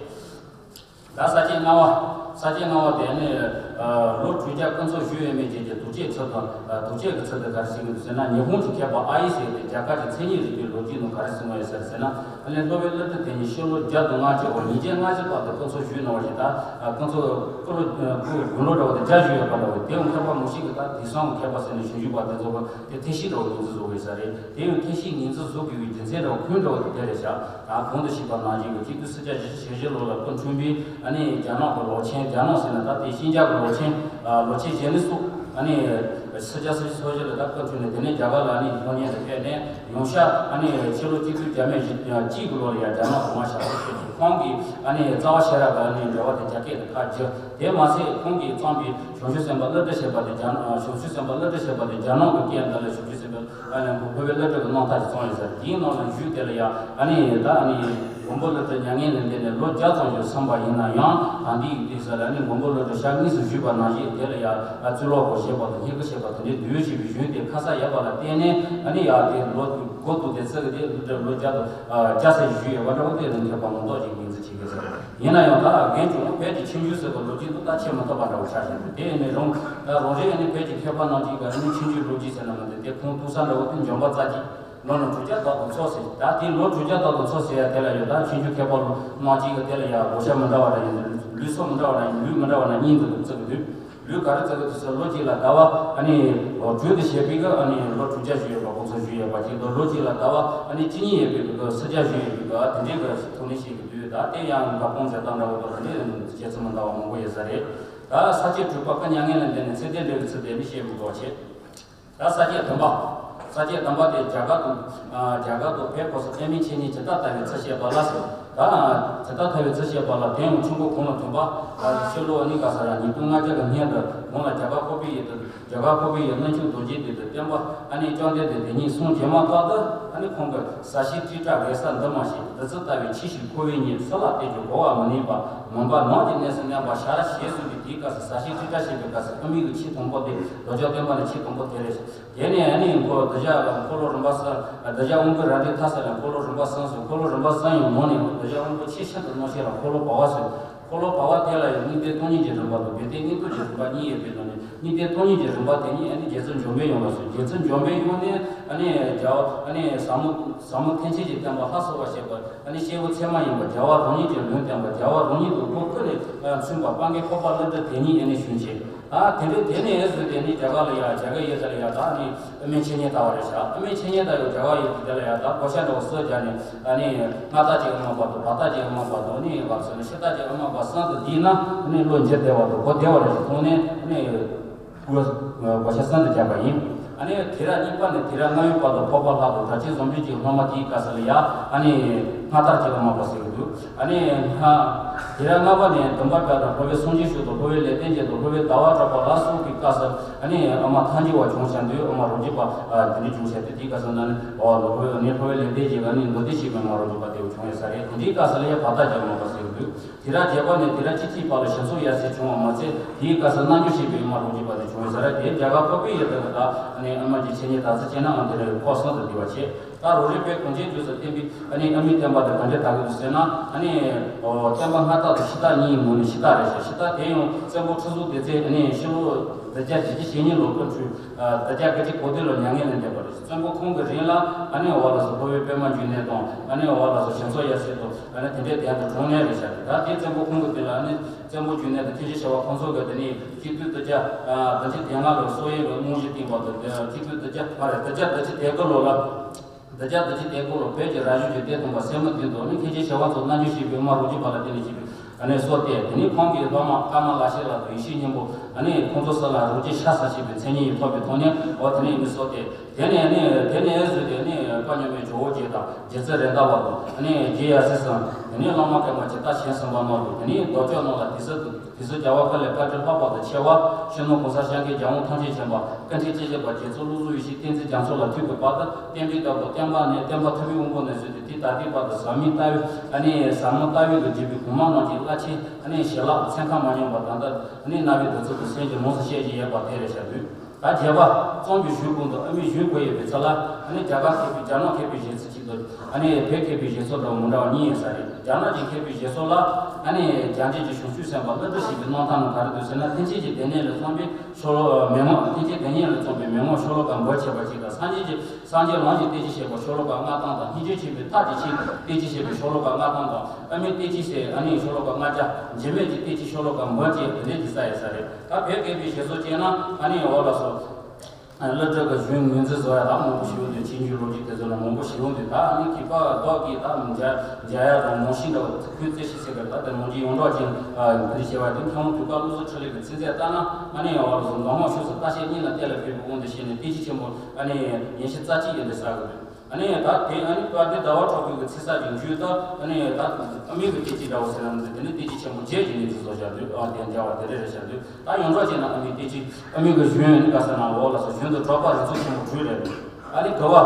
ད་ས་བཅད་ལྔ་པ། ས་བཅད་ལྔ་པ་དེ་ནི་ལོ་དྲུག་བརྒྱ་སྐུ་མཚམས་བཞུགས་ཡས་མས་ཀྱི་དུག་བཅད་ཚུལ་དང་། དུག་བཅད་ཀྱི་ཚུལ་དེ་ག་རེ་ཟེར་གྱི་འདུག་ཟེར་ན། ཉི་ཧོང་གི་མཁས་པ་ཨ་ཡེ་ཟེར་དེ་རྒྱ་གར་གྱི་མཚན་ཉིད་རིག་པའི་ལོ་རྒྱུས་ནང་ག་རེ་གསུངས་པ་ཡོད་ཟེར་ཟེར་ན། ཨ་ནི་སློབ་དཔོན་ཀླུ་སྒྲུབ་དེ་ཉིད་ཕྱི་ལོ་བརྒྱ་དང་ལྔ་བཅུ་གོ་ཉིས་བརྒྱ་ལྔ་བཅུ་བར་དུ་སྐུ་མཚམས་བཞུགས་གནང་བ་ཞིག་ད་སྐུ་མཚམས་སྐུ་ལོ་སྐུ་དགུང་ལོ་འདྲ་བོ་དེ་བརྒྱ་བཞུགས་ཡོད་པ་འདྲ་བོ། དེ་ཡང་མཁས་པ་མང་ཤོས་ཀྱིས་ད་དེང་སང་གི་མཁས་པ་ཟེར་ནས་ཞིབ་འཇུག་པ་དེ་ཚོ་གིས་དེ་ཐེག་ཆེན་འདྲ་བོ་ངོས་འཛིན་བཟོ་གི་ཡོད་ས་རེད། དེ་ཡང་ཐེག་ཆེན་ངོས་འཛིན་བཟོ་དགོས་པའི་རྒྱུ་མཚན་འདྲ་བོ་ཁུངས་འདྲ་བོ་དེ་དེ་རེད་ཤག་ད་གོང་དུ་ཞུས་པ་ནང་བཞིན་གྱི་གཅིག་སྟོང་དྲུག་བརྒྱ་བཞི་བཅུ་ཞེ་བཞི་ལོ་ལ་སྐུ་འཁྲུངས་པའི་ཨ་ནི་རྒྱ་ནག་གི་ལོ་ཆེན། རྒྱ་ནག་ཟེར་ན་ད་དེ་ཤིན་ཅང་གི་ལོ་ཆེན། ལོ་ཆེན་གཞན་ནི་སོགས་ཨ་ནི་ཕྱི་རྒྱལ་སོ་སོ་ཞིག་ལ་ད་སྐུ་འཁྲུངས་ནས། དེ་ནས་རྒྱ་གར་ལ་ཨ་ནི་སློབ་གཉེར་དུ་ཕེབས་ནས་ཡོང་ཤག་ཨ་ནི་ཕྱི་ལོ་གཅིག་སྟོང་དྲུག་བརྒྱ་མེད་བཞི་བཅུ་གཅིག་གི་ལོ་ལ་ཡང་རྒྱ་ནག་གོང་མ་ཞབས་སོར་ཕེབས་ཤིང་། ཁོང་གིས་ཨ་ནི་རྩ་བ་ཤེས་རབ་ཀྱི་ཨ་ནི་འགྲེལ་པ་དེ་རྒྱ་སྐད་དུ་ཕར་བསྒྱུར། དེ་མ་ཟད་ཁོང་གིས་བརྩམས་པའི་བྱང་ཆུབ་སེམས་དཔའ་བསླུ་བྲིད་ཞེས་པ་དེ་རྒྱ་ནག་བྱང་ཆུབ་སེམས་དཔའ་བསླུ་བྲིད་ཞེས་པ་དེ་རྒྱ་ནག་གི་སྐད་འདི་ལ་བྱང་ཆུབ་སེམས་དཔའ་ཨ་ནི་འཁོར་བའི་བསླུ་བྲིད་ཀྱི་རྣམ་ཐར་ཞིག་བརྩམས་ཡོད་ཟེར། དེའི་ནང་ལ་བཞུགས། དེ་ལ་ཡང་ཨ་ནི་ད་ཨ་ནི་མགོན་པོ་ཀླུ་སྒྲུབ་མྱ་ངན་ལས་འདས་ནས་ལོ་བརྒྱ་ཙམ་ཞིག་སོན་པ་ཡིན་ན་ཡང་། ད་འདི་ཡི་དུས་སུ་ལ་ཨ་ནི་མགོན་པོ་ཀླུ་སྒྲུབ་ཞལ་དངོས་སུ་བཞུགས་པ་ནང་བཞིན་དེ་ལ་ཡང་གཙུག་ལག་ཁང་བཞེངས་པ་དང་། སྙིང་ག་བཞེངས་པ་དང་། དེ་འདྲའི་དུས་ཡུན་ཞིག་གི་གཞུང་དེ་ཁ་གསལ་ཡོད་པ་ལ་བརྟེན་ནས། ཨ་ནི་ཡང་དེ་ལོ་འགོ་བཙུགས་དེ་ཚོ་གི་དེ་ལོ་བརྒྱ་དང་བརྒྱ་ཟེར་བཞུགས་ཡོད་པ་འདྲ་བོ་དེ་ལ་མཁས་པ་མང་ཚོགས་ཀྱིས་ངོས་འཛིན་བྱེད་ཀྱི་ཡོད་ས་རེད། ཡིན་ན་ཡང་ད་རྒན་ཆུང་བོད་ཀྱི་ཆོས་བརྒྱུད་ཟེར་བ་ལོ་རྒྱུས་འདི་ད་ཆེས་མི་ཐུབ་པ་འདྲ་བོ་ཆགས་བཞིན་འདུག་དེ་ནི་རང་ད་རང་རེ་ཨ་ནི་བོད་ཀྱི་མཁས་པ་རྣམས་ཀྱིས་ཨ་ནི་ཆོས་བརྒྱུད་ལོ་རྒྱུས་ཟེར་ན་མི་འདུག་དེ་ཁུངས་གཏུགས་ས་འདྲ་བོ་དེ་འཇམ་དཔལ་རྩ་རྒྱན་ལོ་ན་དྲུག་བརྒྱ་དག་དང་ཚོ་ཟེར། ད་དེ་ལོ་དྲུག་བརྒྱ་དག་དང་ཚོ་ཟེར་ཡ་དེ་ལ་ཡང་ད་ཆོས་བརྒྱུད་མཁས་པ་རྣམས་ཀྱིས་དེ་ལ་ཡང་བགོ་བཤའ་མི་འདྲ་བ་འདྲ་ཡིན། ལུགས་སྲོལ་མི་འདྲ་བ་འདྲ་ཡིན། ལུགས་མི་འདྲ་བ་འདྲ་གཉིས་འདུག་བརྩི་གི་འདུག་ལུགས་ག་རེ་བརྩི་གི་འདུག་ཟེར། ལོ་གཅིག་ལ་ཟླ་བ་ཨ་ནི་དྲུག་ཏུ་བྱས་པའི་གི་ཨ་ནི་ལོ་དྲུག་བརྒྱ་བཞུགས་ཡོད་པ། དགུང་ཚོ་བཞུགས་ཡོད་པ་ཅིག་དང་། ལོ་གཅིག་ལ་ཟླ་བ་ཨ་ནི་བཅུ་གཉིས་ཡོད་པའི་གི་ས་བརྒྱ་བཞུགས་ཡོད་པའི་གི་དེ་འདྲའི་གི་ཐོག་ནས་བཤད་ཀྱི་འདུག་ད་དེ་ཡང་འགའ་སྤང་བྱ་དང་འདྲ་བོ་དང་དེ་འདྲའི་བྱེད་ཚུལ་མི་འདྲ་བ་མང་པོ་ཡོད་ས་རེད། ད་ས་བཅད་དྲུག་པ་སྐུ་མྱ་ངན་ལས་འདས་ནས་ཚེ་བརྟན་འབྲེལ་བའི་ཚུལ་དེ་ནི་བཤད་མི་དགོས་པ་བྱས། ད་ས་བཅད་བདུན་པ། ས་བཅད་དམ་པ་དེ་རྒྱ་གར་དུ། ཨ། རྒྱ་གར་དུ་ཕེབས་དགོས་ས་ཨ་མའི་འཆད་ཉན་ཇི་ལྟར་ལྟ་བའི་ཚུལ་བཤད་པ་ལ་ཟེར། ད་ཇི་ལྟར་ལྟ་བའི་ཚུལ་བཤད་པ་ལ་དོན་ཡང་ཆུང་ཀུ་གོང་ལ་ཐོན་པ། ཨ། ཕྱི་ལོ་ནི་ག་ས་ར་ཉིས་སྟོང་ལྔ་བརྒྱ་གི་སྔོན་དུ་གོང་ལ་རྒྱ་གར་ཁོ་པའི་ཡུལ་དུ། རྒྱ་གར་ཁོ་པའི་ཡུལ་རྣམ་ཅོ་རྡོ་རྗེ་གདན་དུ་བསྟན་པ་ཨ་ནི་བཅོམ་ལྡན་འདས་དེ་ཉིད་གསུང་རྗེས་མ་ལྟར་དུ། ཨ་ནི་ཁོང་གིས་ཟ་ཞིང་དཀྲིས་ཀྲག་རེག་ས་འདི་མ་ཞིག་འདི་ཚུ་ལྟ་བའི་ཕྱིར་ཞིང་འཁོར་བའི་ཉེས་སུ་ལ་གཏད་རྒྱུ་གོ་བ་མི་ནུས་པ་མུན་པ་ནགས་ཀྱི་གནས་སུ་མནན་པ་ཞར་ཞེས་གསུངས་པའི་དེའི་སྐབས་སུ་ཟ་ཞིང་དཀྲིས་ཀྲག་བྱེད་པའི་སྐབས་སུ་ཨ་མའི་གི་ཆེས་དང་པོ་དེ་རྡོ་རྗེ་བསྟན་པ་ནི་ཆེས་དང་པོ་དེ་རེད། དེ་ནས་ཨ་ནི་འཁོར་གདུལ་བྱ་འཁོར་ལོ་རིམ་པ་གསུམ། གདུལ་བྱ་དབང་པོའི་རལ་གྲིའི་མཐའ་ས་ལ་འཁོར་ལོ་རིམ་པ་གསུམ་སོགས་འཁོར་ལོ་རིམ་པ་གསུམ་ཡང་ནང་ནས་གདུལ་བྱ་དབང་པོ་ཆེས་ཤིན་ཏུ་རྣམ་ཤེས་ལ་འཁོར་ལོ་བར་པ་ཟེར། འཁོར་ལོ་བར་པ་དེ་ལ་ཡང་དངོས་བསྟན་སྟོང་ཉིད་ཀྱི་རིམ་པ་དང་རྦད་དེ་དངོས་བསྟན་གྱི་རིམ་པ་གཉིས་ཡོད་པའི་ནང་ནས་དངོས་བསྟན་སྟོང་ཉིད་ཀྱི་རིམ་པ་དེ་ཉིད་ཨ་ནི་རྗེ་བཙུན་འཇམ་པའི་དབྱངས་ལ་གསུངས། རྗེ་བཙུན་འཇམ་པའི་དབྱངས་ནས་ཨ་ནི་རྒྱལ་བ་ཨ་ནི་ཟབ་མོ་ཟབ་མོ་ཐེག་ཆེན་གྱི་བསྟན་པ་ལྷ་གསོལ་བ་བཤད་པ་ཨ་ནི་སྐྱེས་བུ་ཚད་མ་ཡིན་པ་རྒྱལ་བ་རང་ཉིད་ཀྱི་ལུང་བསྟན་པ་རྒྱལ་བ་རང་ཉིད་དུ་ཁོ་ཁོ་ནས་མཚོན་པ་སྤང་གི་ཕོ་བྲང་ཀླུ་སྒྲུབ་དེ་ཉིད་ཨ་ནི་བྱོན་ཆེད། ཨ། དེ་འདྲའི་དེ་ནས་བཟུང་དེ་ནི་རྒྱ་གར་ལ་ཡ་རྒྱ་གར་ཡུལ་དེ་ལ་ཡ་ད་ནི་ཨ་མའི་འཆད་ཉན་ལྟ་བ་རེད་ཤག་ཨ་མའི་འཆད་ཉན་ལྟ་བའི་རྒྱ་གར་ཡུལ་དེ་ལ་ཡ་ད་གོ་ཤ་འདྲ་བོ་སུ་རྒྱག་ནས་ཨ་ནི་སྔ་ལྟ་ཅིག་ཨ་མ་བར་དུ་བར་ལྟ་ཅིག་ཨ་མ་བར་དུ་ནི་བར་སོ་ནི་ཕྱི་ལྟ་ཅིག་ཨ་མ་བར་གསུམ་དུ་བསྡུས་ན་ནི་བློ་འགྱུར་བདེ་བ་དང་གོ་བདེ་བ་རེ་ཞིག་མཐོང་ནས་ནི་གོ་གོ་ཤ་གསུམ་དུ་བརྒྱབ་པ་ཡིན། ཨ་ནི་དེ་ར་གཉིས་པ་ནི་དེ་ར་ལྔ་བའི་བར་དུ་འཕགས་པ་ལྷ་དང་གྲགས་ཆེན་བཟང་པོ་གི་སློབ་མ་དེའི་སྐབས་སུ་ལ་ཡ་ཨ་ནི་སྔ་ལྟར་གྱི་ཨ་མ་བར་སོ་ཡོད་འདུག་ཨ་ནི་ལྔ། དེ་ར་ལྔ་པ་ནས་བདུན་པ་བར་དུ་འཕགས་པའི་སངས་རྒྱས་ཤུགས་དང་འཕགས་པའི་ལེགས་ལྡན་འབྱེད་དང་འཕགས་པའི་ཟླ་བ་གྲགས་པ་ལ་སོགས་པའི་སྐབས་སུ་ཨ་ནི་ཨ་མ་ཐལ་འགྱུར་བ་བྱུང་བཞག་འདུག་ཨ་མ་རོ་གཅིག་པ་དེ་འདྲ་བྱུང་བཞག་འདུག་དེའི་སྐབས་སུ་ན་ནི་འཕགས་པའི་ལེགས་ལྡན་འབྱེད་ཨ་ནི་མདོ་སྡེ་ཞེས་པའི་མ་རོ་གཅིག་པ་དེ་བྱུང་ཡོད་ས་རེད། དེ་འདྲའི་སྐབས་སུ་ལ་ཡ་བར་ལྟ་རྒྱལ་མ་བ་ཟེར་གྱི་འདུག་དེ་ར་བརྒྱད་པ་ནས་དེ་ར་སྤྱི་ཐེག་པ་ལ་ཞི་འཚོ་ཡབ་སྲས་བྱུང་བ་མ་ཚད་དེའི་སྐབས་སུ་རྣལ་འབྱོར་ཞེས་པའི་མ་རོ་གཅིག་པ་དེ་བྱུང་ཡོད་ས་རེད། དེ་རྒྱ་གར་ཁོ་པའི་ཡུལ་དུ་ད་ཨ་ནི་ཨ་མ་གྱི་འཆད་ཉན་ད་ཚོད་བྱས་ན་ཨང་དེ་ར་ཁོག་གསུམ་དུ་བསྡུས་པ་བྱས། ད་རང་རེ་བོད་གངས་ཅན་ལྗོངས་སུ་བསྟན་པའི་ཨ་ནི་ཨ་མའི་བསྟན་པ་དེ་ག་འདྲ་དར་གི་འདུག་ཟེར་ན་ཨ་ནི་ཨོ་བསྟན་པ་སྔ་རྟགས་དང་ཕྱི་རྟགས་གཉིས་ངོས་ནས་ཕྱི་རྟགས་རེད་ཤག་ཕྱི་རྟགས་དེ་ཡང་བཙན་པོ་ཁྲི་སྲོང་ལྡེ་བཙན་ཨ་ནི་ཕྱི་ལོ་བདུན་བརྒྱ་བཞི་བཅུ་ཞེ་གཉིས་ལོ་སྐུ་འཁྲུངས། ཨ། བདུན་བརྒྱ་དགུ་བཅུ་གོ་བདུན་ལོ་མྱ་ངན་ལས་འདས་པ་རེད། བཙན་པོ་ཁོང་གི་རིང་ལ་ཨ་ནི་འོ་ལགས་སོ་འཕགས་པའི་པདྨ་འབྱུང་གནས་དང་ཨ་ནི་འོ་ལགས་སོ་ཞི་འཚོ་ཡབ་སྲས་དང་ཨ་ནི་དེ་འདྲའི་གདན་དུ་གྲོངས་ནས་རེད་ཤག་ད་དེ་བཙན་པོ་ཁོང་གི་དུས་ལ་ཨ་ནི་བཙན་པོ་འབྱུང་གནས་དང་ཐེག་ཆེན་ཞི་བ་ཁོང་ཚོ་གི་དེ་ནས་གཅིག་སྟོང་བདུན་བརྒྱ་བདུན་ཅུ་དོན་ལྔ་ལོར་སོག་ཡུལ་ལ་དངོས་གཞི་བསྟན་པ་དང་། གཅིག་སྟོང་བདུན་བརྒྱ་མ་རེད། བདུན་བརྒྱ་བདུན་ཅུ་དོན་དགུ་ལོ་ལ། བདུན་བརྒྱ་བདུན་ཅུ་དོན་དགུ་ལོར་བོད་ཀྱི་རང་གཞུང་གི་བསྟན་དང་པ་སེར་མོ་བདུན་དང་ནི་མཁན་ཆེན་ཞི་བ་འཚོ་རྣལ་འབྱོར་ཞེས་པའི་མ་རོ་གཅིག་པ་ལ་བརྟེན་ནས་བྱས་པའི་ཨ་ནི་སྲོལ་ཏེ། དེ་ནས་ཁོང་གིས་སློབ་མ་ཀ་མ་ལ་ཤཱི་ལ་དང་ཡེ་ཤེས་སྙིང་པོ་ཨ་ནི་ཁོང་ཚོ་གསུམ་ལ་རོ་གཅིག་ཤ་ཟ་ཞེས་པའི་མཚན་ཉིད་ཡང་ཐོབ་པའི་ཐོག་ནས་འོ་དེ་ནས་ཨ་ནི་སྲོལ་ཏེ། དེ་ནས་ཨ་ནི་དེ་ནས་བཟུང་སྟེ་ཨ་ནི་བཀའ་གཉན་པའི་ཇོ་བོ་རྗེ་དང་རྗེ་བཙུན་རེད་མདའ་བ་དང་ཨ་ནི་རྗེ་ཡབ་སྲས་གསུམ། དེ་ནས་བླ་མ་ཀརྨ་ཇི་ལྟར་གཞན་གསུམ་པ་རྣམས་དང་། དེ་ནས་རྡོ་ཅོག་རྣམས་ལ་དེ་སྲིད་དུ། དེ་ཚོ་རྒྱལ་བ་ཀུན་ལེགས་བཀའ་དྲིན་ལྷག་པར་དུ་ཆེ་བ། སྤྱི་ནོར་གོང་ས་སྐྱབས་མགོན་རྒྱལ་དབང་ཐམས་ཅད་མཁྱེན་པ་ཀུན་ཁྲན་སྐྱབས་མགོན་རྗེ་བཙུན་བློ་བཟང་ཡེ་ཤེས་བསྟན་འཛིན་རྒྱ་མཚོ་ལ་ཐུག་པའི་བར་དུ་བསྟན་པའི་བདག་པོ་བསྟན་པ་ནས་བསྟན་པ་ཐུབ་པའི་དབང་པོ་ནས་བཟུང་སྟེ་དེ་ད་ལྟའི་བར་དུ་ཟབ་མོའི་ལྟ་བའི་ཨ་ནི་ཟབ་མོའི་ལྟ་བའི་གི་རྒྱུད་པའི་གོང་མ་རྣམས་ཀྱི་བླ་ཆེན་ཨ་ནི་ཞལ་ལག་ཚན་ཁ་མ་ཉམས་པ་ད་ལྟ་ཨ་ནི་རྣ་བའི་བདུད་རྩི་དང་སེམས་ཀྱི་ལོངས་སུ་སྤྱད་ཀྱི་ཡོད་པ་དེ་རེད་བཞག་འདུག་ད་བརྒྱད་པ། གཙང་པའི་གཞུང་ཀུན་ཏུ་ཨ་མའི་གཞུང་བཀོད་ཡོད་པའི་ཚུལ་ལ་ཨ་ནི་རྒྱ་གར་མཁས་པའི་རྒྱ་ནག་མཁས་པའི་བཞེད་ཚུལ་གཅིག་ཏུ་ཨ་ནི་བོད་མཁས་པའི་བཞེད་ཚུལ་དང་མི་འདྲ་བ་གཉིས་ཡོད་ས་རེད། རྒྱ་ནག་གི་མཁས་པའི་བཞེད་ཚུལ་ལ་ཨ་ནི་རྒྱ་འབྲས་ཀྱི་བྱང་ཆུབ་སེམས་དཔའ་ཀླུ་སྒྲུབ་ཞེས་པའི་གནང་སྟངས་ནི་ག་རེ་འདུག་ཟེར་ན། ཐེག་ཆེན་གྱི་སྡེ་སྣོད་ལས་བརྩམས་པའི་ཤོ་ལོ་མན་ངག་ཐེག་ཆེན་སྡེ་སྣོད་ལས་བརྩམས་པའི་མན་ངག་ཤོ་ལོ་ཀ་འབུམ་ཕྱེད་པ་གཅིག་དང་། སངས་རྒྱས་ཀྱི་སངས་རྒྱས་ལམ་གྱི་བསྟན་བཅོས་ཞེས་པ་ཤོ་ལོ་ཀ་ལྔ་སྟོང་དང་། སྙིང་རྗེ་ཆེན་པོའི་ཐབས་ཀྱི་ཆེད་དུ་བསྟན་བཅོས་ཞེས་པའི་ཤོ་ལོ་ཀ་ལྔ་སྟོང་དང་། ཨ་མའི་བསྟན་བཅོས་ཟེར་ཨ་ནི་ཤོ་ལོ་ཀ་ལྔ་བརྒྱ། འཇིགས་མེད་ཀྱི་བསྟན་བཅོས་ཤོ་ལོ་ཀ་འབུམ་གཅིག་དེ་འདྲའི་ཅིག་ས་ཡོད་ས་རེད། ད་བོད་མཁས་པའི་བཞེད་སྲོལ་བྱས་ན་ཨ་ནི་འོ་ལགས་སོ། ཀླུ་སྒྲུབ་ཀྱི་གཞུང་ངོས་འཛིན་བཟོ་ཡ་ད་མང་པོ་ཞིག་ཡོང་དུས། ཆོས་འབྱུང་ལོ་རྒྱུས་དེ་ཚོ་ལ་མང་པོ་ཞིག་ཡོང་དུས། ད་ཨ་ནི་མཁས་པ་བདག་གིས་ད་མཇལ་མཇལ་ཡ་དང་མང་ཤོས་འདྲ་བ་ཁོའི་རྩོད་གཞི་ཟེར་བ་ད་དེ་མང་ཆེ་ཡོངས་གྲགས་ཅན་འདི་བྱས་པ་དེ་མཁས་དབང་དུས་སྐབས་བློ་བཟང་འཕྲིན་ལས་ཀྱི་ཚིག་མཛོད་ལྟར་ན་ཨ་ནི་འོ་ལགས་སོ། མདོ་སྔགས་ཕྱོགས་སུ་ལྟ་བཤལ་གཉིས་ལ་གཏན་ལ་ཕེབས་པའི་དབང་དུ་བྱས་ནས་བསྟན་བཅོས་ཆེན་པོ་ཨ་ནི་ཉི་ཤུ་རྩ་གཅིག་ཡོད་པའི་ས་གི་འདུག་ཨ་ནི་ད་དེ་ཨ་ནི་དཔལ་ལྡན་ཟླ་བ་གྲགས་པའི་གི་ཚེ་ས་ཀྱི་མཇུག་ཏུ་ཨ་ནི་ད་ཨ་མའི་གི་བསྟན་བཅོས་འདྲ་བོ་ཟེར་ན་འདི་དེ་ནི་བསྟན་བཅོས་ཆེན་པོ་བརྒྱད་ཀྱི་ངོས་འཛིན་བཟོ་བཞག་འདུག་ཨ་དེ་འདྲ་བ་དེ་རེ་རེ་བཞག་འདུག་ད་ཡོངས་གྲགས་བྱས་ན་ཨ་མའི་བསྟན་བཅོས་ཨ་མའི་གི་གཞུང་ནི་ག་ཟེར་ན་འོ་ལགས་སོ། གཞུང་དུ་གྲགས་པ་རིགས་ཚོགས་ཆེན་པོ་དྲུག་རེད། ཨ་ནི་དུ་བ་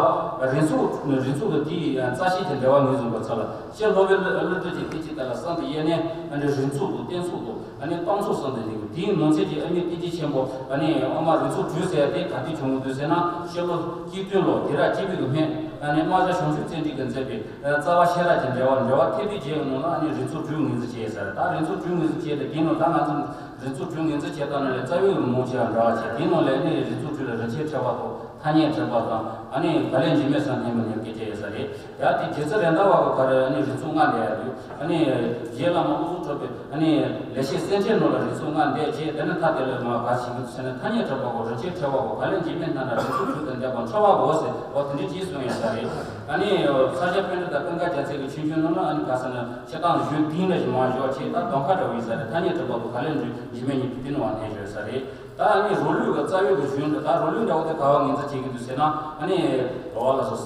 རིགས་ཚོགས་རིགས་ཚོགས་དང་དེའི་རྩ་ཤེས་ཀྱི་འབྲེལ་བ་ངོས་འཛིན་པར་ཚར་ལ། སྤྱིར་སློབ་དཔོན་ཀླུ་སྒྲུབ་ཀྱི་བསྟན་བཅོས་དེ་ལ་གསུམ་དུ་དབྱེ་ནས་ཨ་ནི་རིགས་ཚོགས་དང་རྟེན་ཚོགས་དང་། ཨ་ནི་གཏམ་ཚོགས་གསུམ་དུ་འདུས། དེའི་ནང་གསེས་ཀྱི་ཨ་མའི་བསྟན་བཅོས་ཆེན་པོ་ཨ་ནི་ཨ་མ་རིགས་ཚོགས་དྲུག་ཟེར་ཡ་དེ་ག་དུས་བྱུང་ཡོད་འདུག་ཟེར་ན། ཕྱི་ལོ་གཅིག་བདུན་ལོ་དེ་ར་སྐྱེས་བུ་གི་སྨན་ཨ་ནི་རྨ་བྱ་བྱང་ཆུབ་བརྩོན་འགྲུས་ཀྱིས་མཛད་པའི་ཨ་རྩ་བ་ཤེས་རབ་ཀྱི་འགྲེལ་པ། འགྲེལ་པ་ཐེག་པའི་རྒྱན་གྱི་ནང་ལ་ཨ་ནི་རིགས་ཚོགས་དྲུག་ངོས་འཛིན་བྱས་ཡོད་ས་རེད། ད་རིགས་ཚོགས་དྲུག་ངོས་འཛིན་བྱས་ཏེ་དེའི་ནང་ད་ང་ཚོ་རིགས་ཚོགས་དྲུག་ངོས་འཛིན་བྱས་སྟངས་ནང་ལས་རྩ་བའི་གི་མང་ཆེ་བ་འདྲ་བ་བྱས། དེའི་ནང་ལས་ཨ་ནི་རིགས་ཚོགས་དྲུག་ལ་རིན་ཆེན་ཕྲེང་བ་དང་། ཐ་སྙད་བྲིས་པ་དང་། ཨ་ནི་བ་ལན་འཇིགས་མེད་སར་འཐེན་པ་ནི་སྐད་ཆ་ཡོད་ས་རེད། ཡང་དེ་རྗེ་བཙུན་རེད་མདའ་བ་གི་ག་རེ་ཨ་ནི་རིགས་ཚོགས་ལྔ་འདྲ་ཡ་འདུག་ཨ་ནི་རྗེ་བླ་མ་དབུ་ཚུགས་ཁྲོ་བོའི་ཨ་ནི་ལེགས་བཤད་གསེར་ཕྲེང་ནང་ལ་རིགས་ཚོགས་ལྔ་འདྲ་བྱས། དེ་ནི་ཐ་དད་ལ་མ་ག་ཞིག་གི་ཟེར་ན་ཐ་སྙད་བྲིས་པ་གོ། རིན་ཆེན་ཕྲེང་བ་གོ། བ་ལན་འཇིགས་མེད་སྣ་ནས་རིགས་ཚོགས་དྲུག་དང་ལྡན་པ་འཁྲུལ་བ་གོ་ཟེར་བ་དེ་འདྲ་ཅིག་གསུངས་ཡོད་ས་རེད། ཨ་ནི་ས་སྐྱ་པཎྜི་ཏ་ཀུན་དགའ་རྒྱལ་མཚན་གྱི་ཆོས་འབྱུང་ནང་ལ་ཨ་ནི་ག་ཟེར་ན་སྤྱིར་བཏང་གཞུང་དེང་འདྲ་ཞིག་མ་བཞག་བྱས། ད་གདོང་ཁ་འདྲ་བོ་ཡིན་ས་རེད། ཐ་སྙད་བྲིས་པ་གོ། བ་ལན་འཇིགས་མེད་གཉིས་དེ་ནི་བ་འཐེན་ཡོད་ས་རེད། ད་ཨ་ནི་རོ་ལུས་ཀྱི་རྩ་བའི་གི་གཞུང་འདི། ད་རོ་ལུས་འདྲ་བོ་དེ་ག་བ་ངོས་འཛིན་བྱེད་ཀྱི་འདུག་ཟེར་ན། ཨ་ནི་འགྲོ་བ་ལ་སོགས་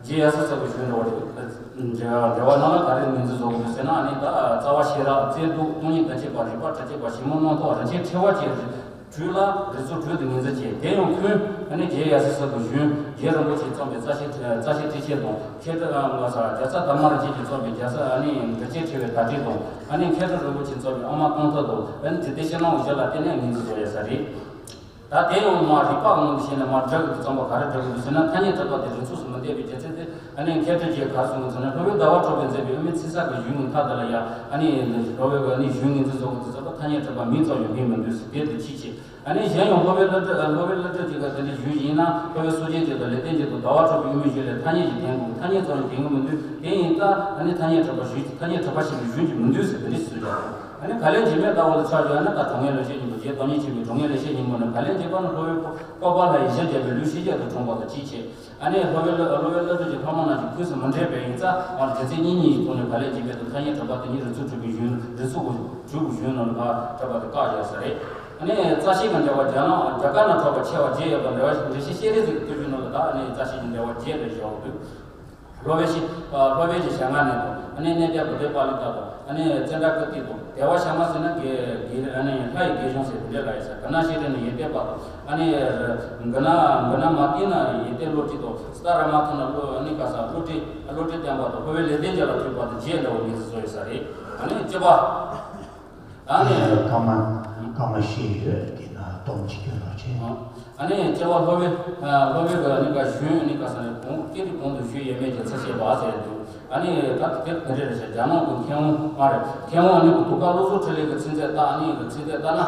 རྗེ་ཡབ་སྲས་ཀྱི་གཞུང་འདྲ་བོ་རེད། འགྲེལ་བ་ནང་ལ་ག་རེ་ངོས་འཛིན་བཟོ་གི་འདུག་ཟེར་ན། ཨ་ནི་ད་རྩ་བ་ཤེས་རབ། རྩལ་དུག་སྟོང་ཉིད་དོན་བྱེད་པ། རིག་པ་དྲི་བཅས་པ། ཞིབ་མོ་རྣམ་རྟོག་རིན་ཆེན་ཕྲེང་བ་བཅས། དྲུག་ལ་རིགས་ཚོགས་དྲུག་ཏུ་ངོས་འཛིན་བྱེད། དེ་ཡང་ཁོས་ཨ་ནི་རྗེ་ཡབ་སྲས་ཀྱི་གཞུང་། རྗེ་རིན་པོ་ཆེས་གཙོས་པའི་རྩ་ཤེ་རྩ་ཤེ་ཊཱིཀ་ཆེན་དང་། མཁས་གྲུབ་ཨ་ང་ས་རྒྱལ་ཚབ་དར་མ་རིན་ཆེན་གྱིས་གཙོས་པའི་རྒྱལ་ས་ཨ་ནི་རིན་ཆེན་ཕྲེང་བའི་བརྡ་བསྒྲིགས་དང་། ཨ་ནི་མཁས་གྲུབ་རིན་པོ་ཆེས་གཙོས་པའི་ཨ་མ་ཀུན་ཐུབ་དང་། ཨ་ནི་འཇིག་རྟེན་ཕྱི་ནང་བཞི་ལ་བརྟེན་ནས་ངོས་འཛིན་བཟོ་ཡ་ས་རེད། ད་དེ་ཡང་མ་རིག་པ་ངོས་འཛིན་བྱས་ནས་མ་བསྒྲུབས་ཀྱི་རྩོམ་པ་ག་རེ་བསྒྲུབས་ཀྱི་འདུག་ཟེར་ན། ཐ་སྙད་གྲུབ་པ་དེ་རིགས་ཚོགས་སུ་མི་འདུས་པའི་རྒྱུ་མཚན་དེ། ཨ་ནི་མཁས་གྲུབ་རྗེས་ག་རེ་གསུངས་ཟེར་ན། སློབ་དཔོན་ཟླ་བ་གྲགས་པས་མཛད་པའི་དབུ་མའི་ཚིག་གསལ་གྱི་གཞུང་གི་མཐའ་དེ་ལ་ཡ། ཨ་ནི་སློབ་དཔོན་གྱི་ཨ་ནི་གཞུང་ངོས་འཛིན་བཟོ་དགོས་དུས་ཙམ་པ་ཐ་སྙད་གྲུབ་པ་མིང་ཙམ་ཡང་མིང་མི་འདུག་ཟེར། དེ་དུ་ཅི་བྱེད། ཨ་ནི་གཞན་ཡང་སློབ་དཔོན་སློབ་གྲྭ་སློབ་དཔོན་སློབ་གྲྭ་ཅིག་གི་དེ་འདྲའི་གཞུང་ཡིན་ན། སློབ་དཔོན་སངས་རྒྱས་མཇལ་དང་ལེགས་ལྡན་མཇལ་དང་ཟླ་བ་གྲགས་པའི་དབུ་མའི་གཞུང་ལས་ཐ་སྙད་ཅིག་འདོན་དགོས། ཐ་སྙད་ཙམ་ཡང་འདོན་གྱི་མི་འདུག། དེ་ཡིན་ཙང་ཨ་ནི་ཐ་སྙད་གྲུབ་པ་གཞུང་། ཐ་སྙད་གྲུབ་པ་ཞིག་གི་གཞུང་ཅིག་མི་འདུག་ཟེར། དེ་འདྲ་ཞིག་གསུངས་ཀྱང་། ཨ་ནི་བཀའ་ལན་འཇིགས་མེད་ལྟ་བུ་ལ་ཆ་བཞག་ན། ད་གྲངས་ངེས་ལེགས་བཤད་སྙིང་པོ། རྗེ་སྟོང་ཉིད་ཆེན་པོའི་གྲངས་ངེས་ལེགས་བཤད་སྙིང་པོ་ནི། བཀའ་ལན་འཇིགས་པ་ནི་སློབ་དཔོན་བཀོད་པ་ལྷ་ཡིས་གཞི་བརྒྱ་པའི་ལུས་ཤེས་བརྒྱད་དུ་དྲངས་པ་དང་གཅིག་བྱས། ཨ་ནི་སློབ་དཔོན་སློབ་དཔོན་སློབ་ཕྲུག་གི་ཕ་མ་རྣམས་ཀྱིས་ཁུངས་སུ་མི་འདྲེས་པས། ཡིན་ཙང་ཨ་ནི་རྒྱུ་མཚན་གཉིས་གཉིས་ཀྱི་ཐོག་ནས་བཀའ་ལན་འཇིགས་མེད་དང་ཐ་སྙད་གྲུབ་པ་དེ་གཉིས་རིགས་ཚོགས་དྲུག་གི་གཞུང་། རིགས་ཚོགས་དྲུག་གི་གཞུང་ནང་ལ་ཕར་གྲུབ་པ་དེ་བཀག་བཞག་ས་རེད། ཨ་ནི་རྩ་ཤེ་གི་འགྲེལ་པ་རྒྱ་ནག་རྒྱ་གར་ན་གྲགས་པ་ཆེ་བ་བརྒྱད་ཡོད་པ། འགྲེལ་བ་འགྲེལ་བཤད་ཤེས་རིག་ཟེར་གྱི་བསྟོད་བསྡུས་ནང་ལ། ད་ཨ་ནི་རྩ་ཤེ་གི་འགྲེལ་པ་བརྒྱད་རེ་བཞག་འདུག། སློབ་དཔོན་ཞི། ཨ། སློབ་དཔོན་གྱི་ཞལ་སྔ་ནས་དང་། ཨ་ནི་གནས་བརྟན་བུ་སྟོན་པཱ་ལི་ཏ་དང་། ཨ་ནི་ཙནྡྲ་ཀིརྟི་དང་། དལ་བ་ཤ་མ་ཟེར་ན་དགེ་དགེ། ཨ་ནི་ལྷ་ཡི་དགེ་སྦྱོང་ཟེར་དེ་འདྲ་ལ་ཡོད་ས། ག་ན་ཤི་རི་ན་ཡོན་ཏན་པ་དང་། ཨ་ནི་ག་ན་ག་ན་མ་ཏི་ན་ཡོན་ཏན་བློ་གྲོས་དང་། སི་ཏཱ་ར་མ་ཐ་ན་བློ། ཨ་ནི་ག་ས་བློ་གྲོས། བློ་གྲོས་བསྟན་པ་དང་། འཕགས་པའི་ལེགས་ལྡན་འབྱེད་ལ་ཐུག་པ་དང་། རྗེ་འདྲ་བོ་ངོས་འཛིན་བཟོ་ཡོད་ས་རེད། ཨ་ནི་བཅུ་པ། ཨ་ནི། ཨ། སྐར་མ་སྐར་མ་བཞི་ཡོད། དེ་ན་སྡོམ་གཅིག་སྐྱོན་རོགས་བྱེད། ཨ་ནི་བཅུ་པ་སློབ་དཔོན། ཨ། སློབ་དཔོན་གྱི་ཨ་ནི་ག་གཞུང་། ཨ་ནི་ག་ས་ནས་གོང་སྐད་དུ་གོང་དུ་ཞུས་ཡོད་མེད་ཀྱི་ཚིགས་བཅད་པ་ཟེར་འདུག། ཨ་ནི་ད་དེ་ག་འདྲ་རེད་ཟེར། རྒྱ་ནག་གི་མཁས་དབང་མ་རེད། མཁས་དབང་ཨ་ནི་གི་དུས་སྐབས་བློ་བཟང་འཕྲིན་ལས་ཀྱི་ཚིགས་བཅད་ལྟ། ཨ་ནི་གི་ཚིགས་བཅད་ལྟ་ན།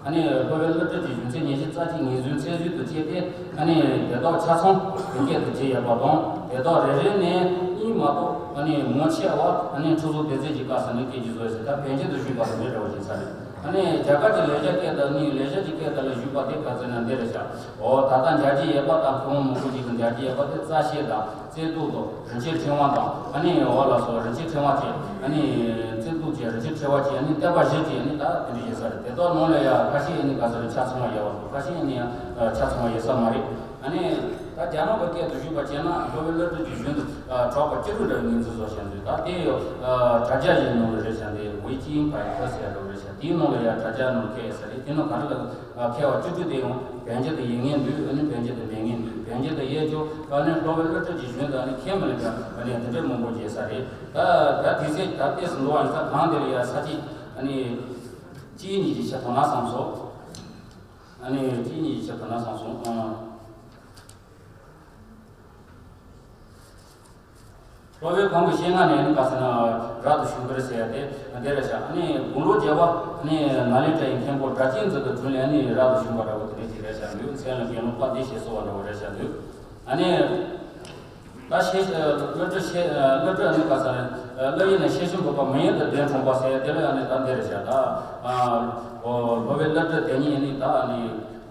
ཨ་ནི་སློབ་དཔོན་སློབ་ཁྲིད་ཀྱི་གཞུང་ཚད་ཉི་ཤུ་རྩ་གཅིག་ངེས་བཟུང་ཚད་གཞི་དུ་བྱས་ཏེ། ཨ་ནི་དེ་དག་ཆ་ཚང་དོན་སྐད་དུ་བརྗོད་ཡོད་པ་དང་། དེ་དག་རེ་རེ་ནས་གཉིས་མ་གཏོགས། ཨ་ནི་མང་ཆེ་བ་ཨ་ནི་འཁྲུལ་སོགས་སྡེ་ཚན་གྱི་སྐབས་སུ་ནི་སྐད་ཀྱིས་བཟོས་ཟེར། ད་བོད་བརྒྱུད་དུ་ཞུས་པ་དང་འདི་འདྲ་བ་ཞིག་ས་རེད། ཨ་ནི་རྒྱ་གར་གྱི་ལེགས་སྦྱར་སྐད་དུ། ཨ་ནི་ལེགས་སྦྱར་གྱི་སྐད་དུ་ལ་ཞུས་པ་དེ་ག་ཚོད་ན་འདི་རེད་ཤག། འོ། ད་ལྟ་མཇལ་རྒྱུ་ཡོད་པ་དང་། ཁོང་མང་པོ་ཞིག་གིས་མཇལ་རྒྱུ་ཡོད་པ་དེ་རྩ་ཤེ་དང་། རྩལ་དུག་དང་། རིན་ཆེན་ཕྲེང་བ་དང་། ཨ་ནི་འོ་ལགས་སོ། རིན་ཆེན་ཕྲེང་བ་བཅས། ཨ་ནི་རྩལ་དུག་བཅས། རིན་ཆེན་ཕྲེང་བ་བཅས། ཨ་ནི་བསྟན་པ་བཞི་བཅས། ཨ་ནི་ད་དེ་འདྲ་ཡོད་ས་རེད། དེ་དག་ནང་ལ་ཡང་ཁ་ཤས་ཨ་ནི་ག་ཚོད་རེད། ཆ་ཚང་བ་ཡོད་པ་འདུག། ཁ་ཤས་ཨ་ནི་ཡང་ཆ་ཚང་བ་ཡོད་ས་མ་རེད། ཨ་ནི་ད་རྒྱ་ནག་གི་སྐད་དུ་ཞུས་པ་བྱས་ན། སློབ་དཔོན་སློབ་ཁྲིད་ཀྱི་གཞུང་དུ་གྲགས་པ་བཅུ་དྲུག་འདྲ་བའི་ངོས་འཛིན་བཟོ་བཞག་འདུག། ད་དེ་ཡང་དྲ་རྒྱ་ཡི་ནང་ལ་རེད་ཤག། འདི་ཝེ་ཅིན་ཕའི་ཁ་ཟེར་ཡ་འདྲ་བོ་རེད་ཤག། དེའི་ནང་ལ་ཡང་དྲ་རྒྱ་ནང་ལ་ཁེལ་ཡོད་ས་རེད། དེ་ནང་ག་རེ་ལ་ཁེལ་བ། བཅུ་དྲུག་དེ་ཡང་བོད་བརྒྱུད་དུ་ཡོད་མཁན་འདུག། ཨ་ནི་བོད་བརྒྱུད་དུ་མེད་མཁན་འདུག། བོད་བརྒྱུད་དུ་ཡོད་ཅོག། ཨ་ནི་སློབ་དཔོན་སློབ་ཁྲིད་ཀྱི་གཞུང་དུ་ཨ་ནི་ཁེལ་མི་ལེན་པ། ཨ་ནི་དེ་འདྲའི་མང་པོ་ཡོད་ས་རེད། ད་ད་དུས་ཚོད་ད་ཏོག་ཙམ་འདུག་པ། ཡིན་ཙང་གང་དེ་ལ་ཡང་ས་གཅིག། ཨ་ནི་གཅིག་གཉིས་ཀྱི་ཆ་དོ་སྣང་བསམ་སོང་། ཨ་ནི་གཅིག་གཉིས་ཀྱི་ཆ་དོ་སྣང་བསམ་སོང་། ཨ། སློབ་དཔོན་གོང་གི་ཞལ་སྔ་ནས་ནི་ག་ཟེར་ན་རབ་ཏུ་བྱུང་བར་ཟེར་ཡ་དེ་འདི་རེད་ཤག། ཨ་ནི་དགུང་ལོ་བརྒྱད་པ་ནི་ནཱ་ལེནྡྲའི་མཁན་པོ་སྒྲ་གཅན་འཛིན་གྱི་དྲུང་ལས་ནི་རབ་ཏུ་བྱུང་བ་འདྲ་བོ་དེ་འདྲ་ཞིག་རེད་ཤག། འདུག། མཚན་ལ་དགེ་སློང་དཔལ་ལྡན་ཞེས་གསོལ་བ་འདྲ་བོ་རེད་ཤག། འདུག། ཨ་ནི་ད་ཤེས། སློབ་ཕྲུག་ཤེས། སློབ་ཕྲུག་ནི་ག་ཟེར། སློབ་ཡུལ་ནས་ཤེར་ཕྱིན་བུམ་པ་མི་ཡུལ་དུ་གདན་དྲངས་པ་ཟེར་ཡ་དེ་ལ་ཨ་ནི་ད་འདི་རེད་ཤག། ད་ཨ་སློབ་དཔོན་སློབ་ཕྲུག་དེ་ཉིད་ནི་ད་ཨ་ནི།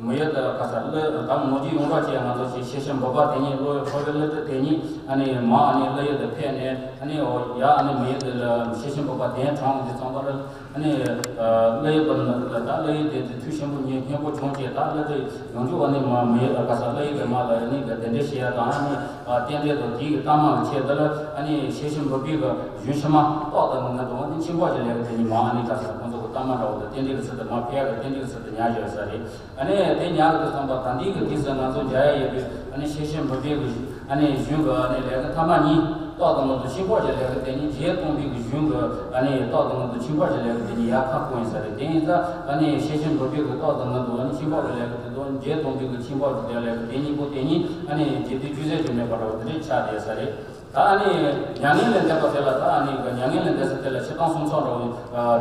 མི་ཡུལ་དུ་ག་ས་ལ་དང་ནོར་གྱི་ཡོངས་གྲགས་ཅན་ང་ཚོ་ཞིག་ཤེར་ཕྱིན་བུམ་པ་དེ་ཉིད། སློབ་དཔོན་སློབ་ཕྲུག་དེ་ཉིད་ཨ་ནི་མ་ཨ་ནི་སློབ་ཡུལ་དུ་ཕེབས་ནས། ཨ་ནི་འོ་ཡ་ཨ་ནི་མི་ཡུལ་དུ་ལ་ཤེར་ཕྱིན་བུམ་པ་གདན་དྲངས་ཀྱི་ཙམ་པ་ལ། ཨ་ནི་སློབ་ཡུལ་དུ་ད་སློབ་ཡུལ་དེ་དུས་ཆེན་པོ་ཉིན་སྙིང་པོ་བྱུང་རྗེས། ད་སློབ་ཕྲུག་ཡོངས་རྫོགས་ཨ་ནི་མ་མི་ཡུལ་ག་ས་སློབ་ཡུལ་དུ་མ་ལ་ཨ་ནི་གདན་འདྲེན་བྱེད་ཡ་དང་། ཨ་ནི་རྟེན་འབྲེལ་དང་དེའི་གི་གཏའ་མ་གི་ཆེད་དུ་ལ། ཨ་ནི་ཤེར་ཕྱིན་བུམ་པའི་གི་གཞུང་ཕྱི་མ་ཏོག་ཙམ་ངང་དུ་ཨ་ནི་ཆོས་འཁོར་གྱི་ལས་ཀ་དེ་ཉིད་མ་ཨ་ནི་ག་ས་ཁོང་ཚོ་གི་གཏའ་མ་འདྲ་བོ་དང་རྟེན་འབྲེལ་གྱི་ཚུལ་དུ་མ་ཕེབས་ཡ་གི་རྟེན་འབྲེལ་གྱི་ཚུལ་དུ་ཉར་བཞག་ས་རེད། ཨ་ནི་དེ་ཉར་གི་སོང་པ། ད་ལྟའི་གི་དུས་སུ་ང་ཚོ་མཇལ་ཡ་ཡོད་པའི་ཨ་ནི་ཤེར་ཕྱིན་བུམ་པའི་གི་ཨ་ནི་གཞུང་གི་ཨ་ནི་ལས་ཀ་མཐའ་མ་གཉིས། ཏོག་ཙམ་ངང་དུ་ཆོས་འཁོར་གྱི་ལས་ཀ་དེ་ཉིད། རྗེ་སྟོན་པའི་གི་གཞུང་གི་ཨ་ནི་ཏོག་ཙམ་ངང་དུ་ཆོས་འཁོར་གྱི་ལས་ཀ་དེ་ཉིད་ཡར་ཁ་སྐོང་ཡིན་ས་རེད། དེ་ཡིན་ཙང་ཨ་ནི་ཤེར་ཕྱིན་བུམ་པའི་གི་ཏོག་ཙམ་ངང་དུ་ཨ་ནི་ཆོས་འཁོར་གྱི་ལས་ཀ་དེ་དང་། རྗེ་སྟོན་པའི་གི་ཆོས་འཁོར་གྱི་ལས་ཀ་དེ་ཉིད་པོ་དེ་ཉིད་ཨ་ནི་རྗེས་མཐུད་དཔྱད་བཟོད་ཀྱི་མེད་པ་འདྲ་བོ་དེ་འདྲ་ཆགས་བསྡད་ས་རེད། ད་ཨ་ནི་མྱ་ངན་ལས་འདས་པ་དེ་ལ། ད་ཨ་ནི་མྱ་ངན་ལས་འདས་ས་དེ་ལ་ཕྱི་ཐང་གསུམ་ཚོགས་འདྲ་བོ་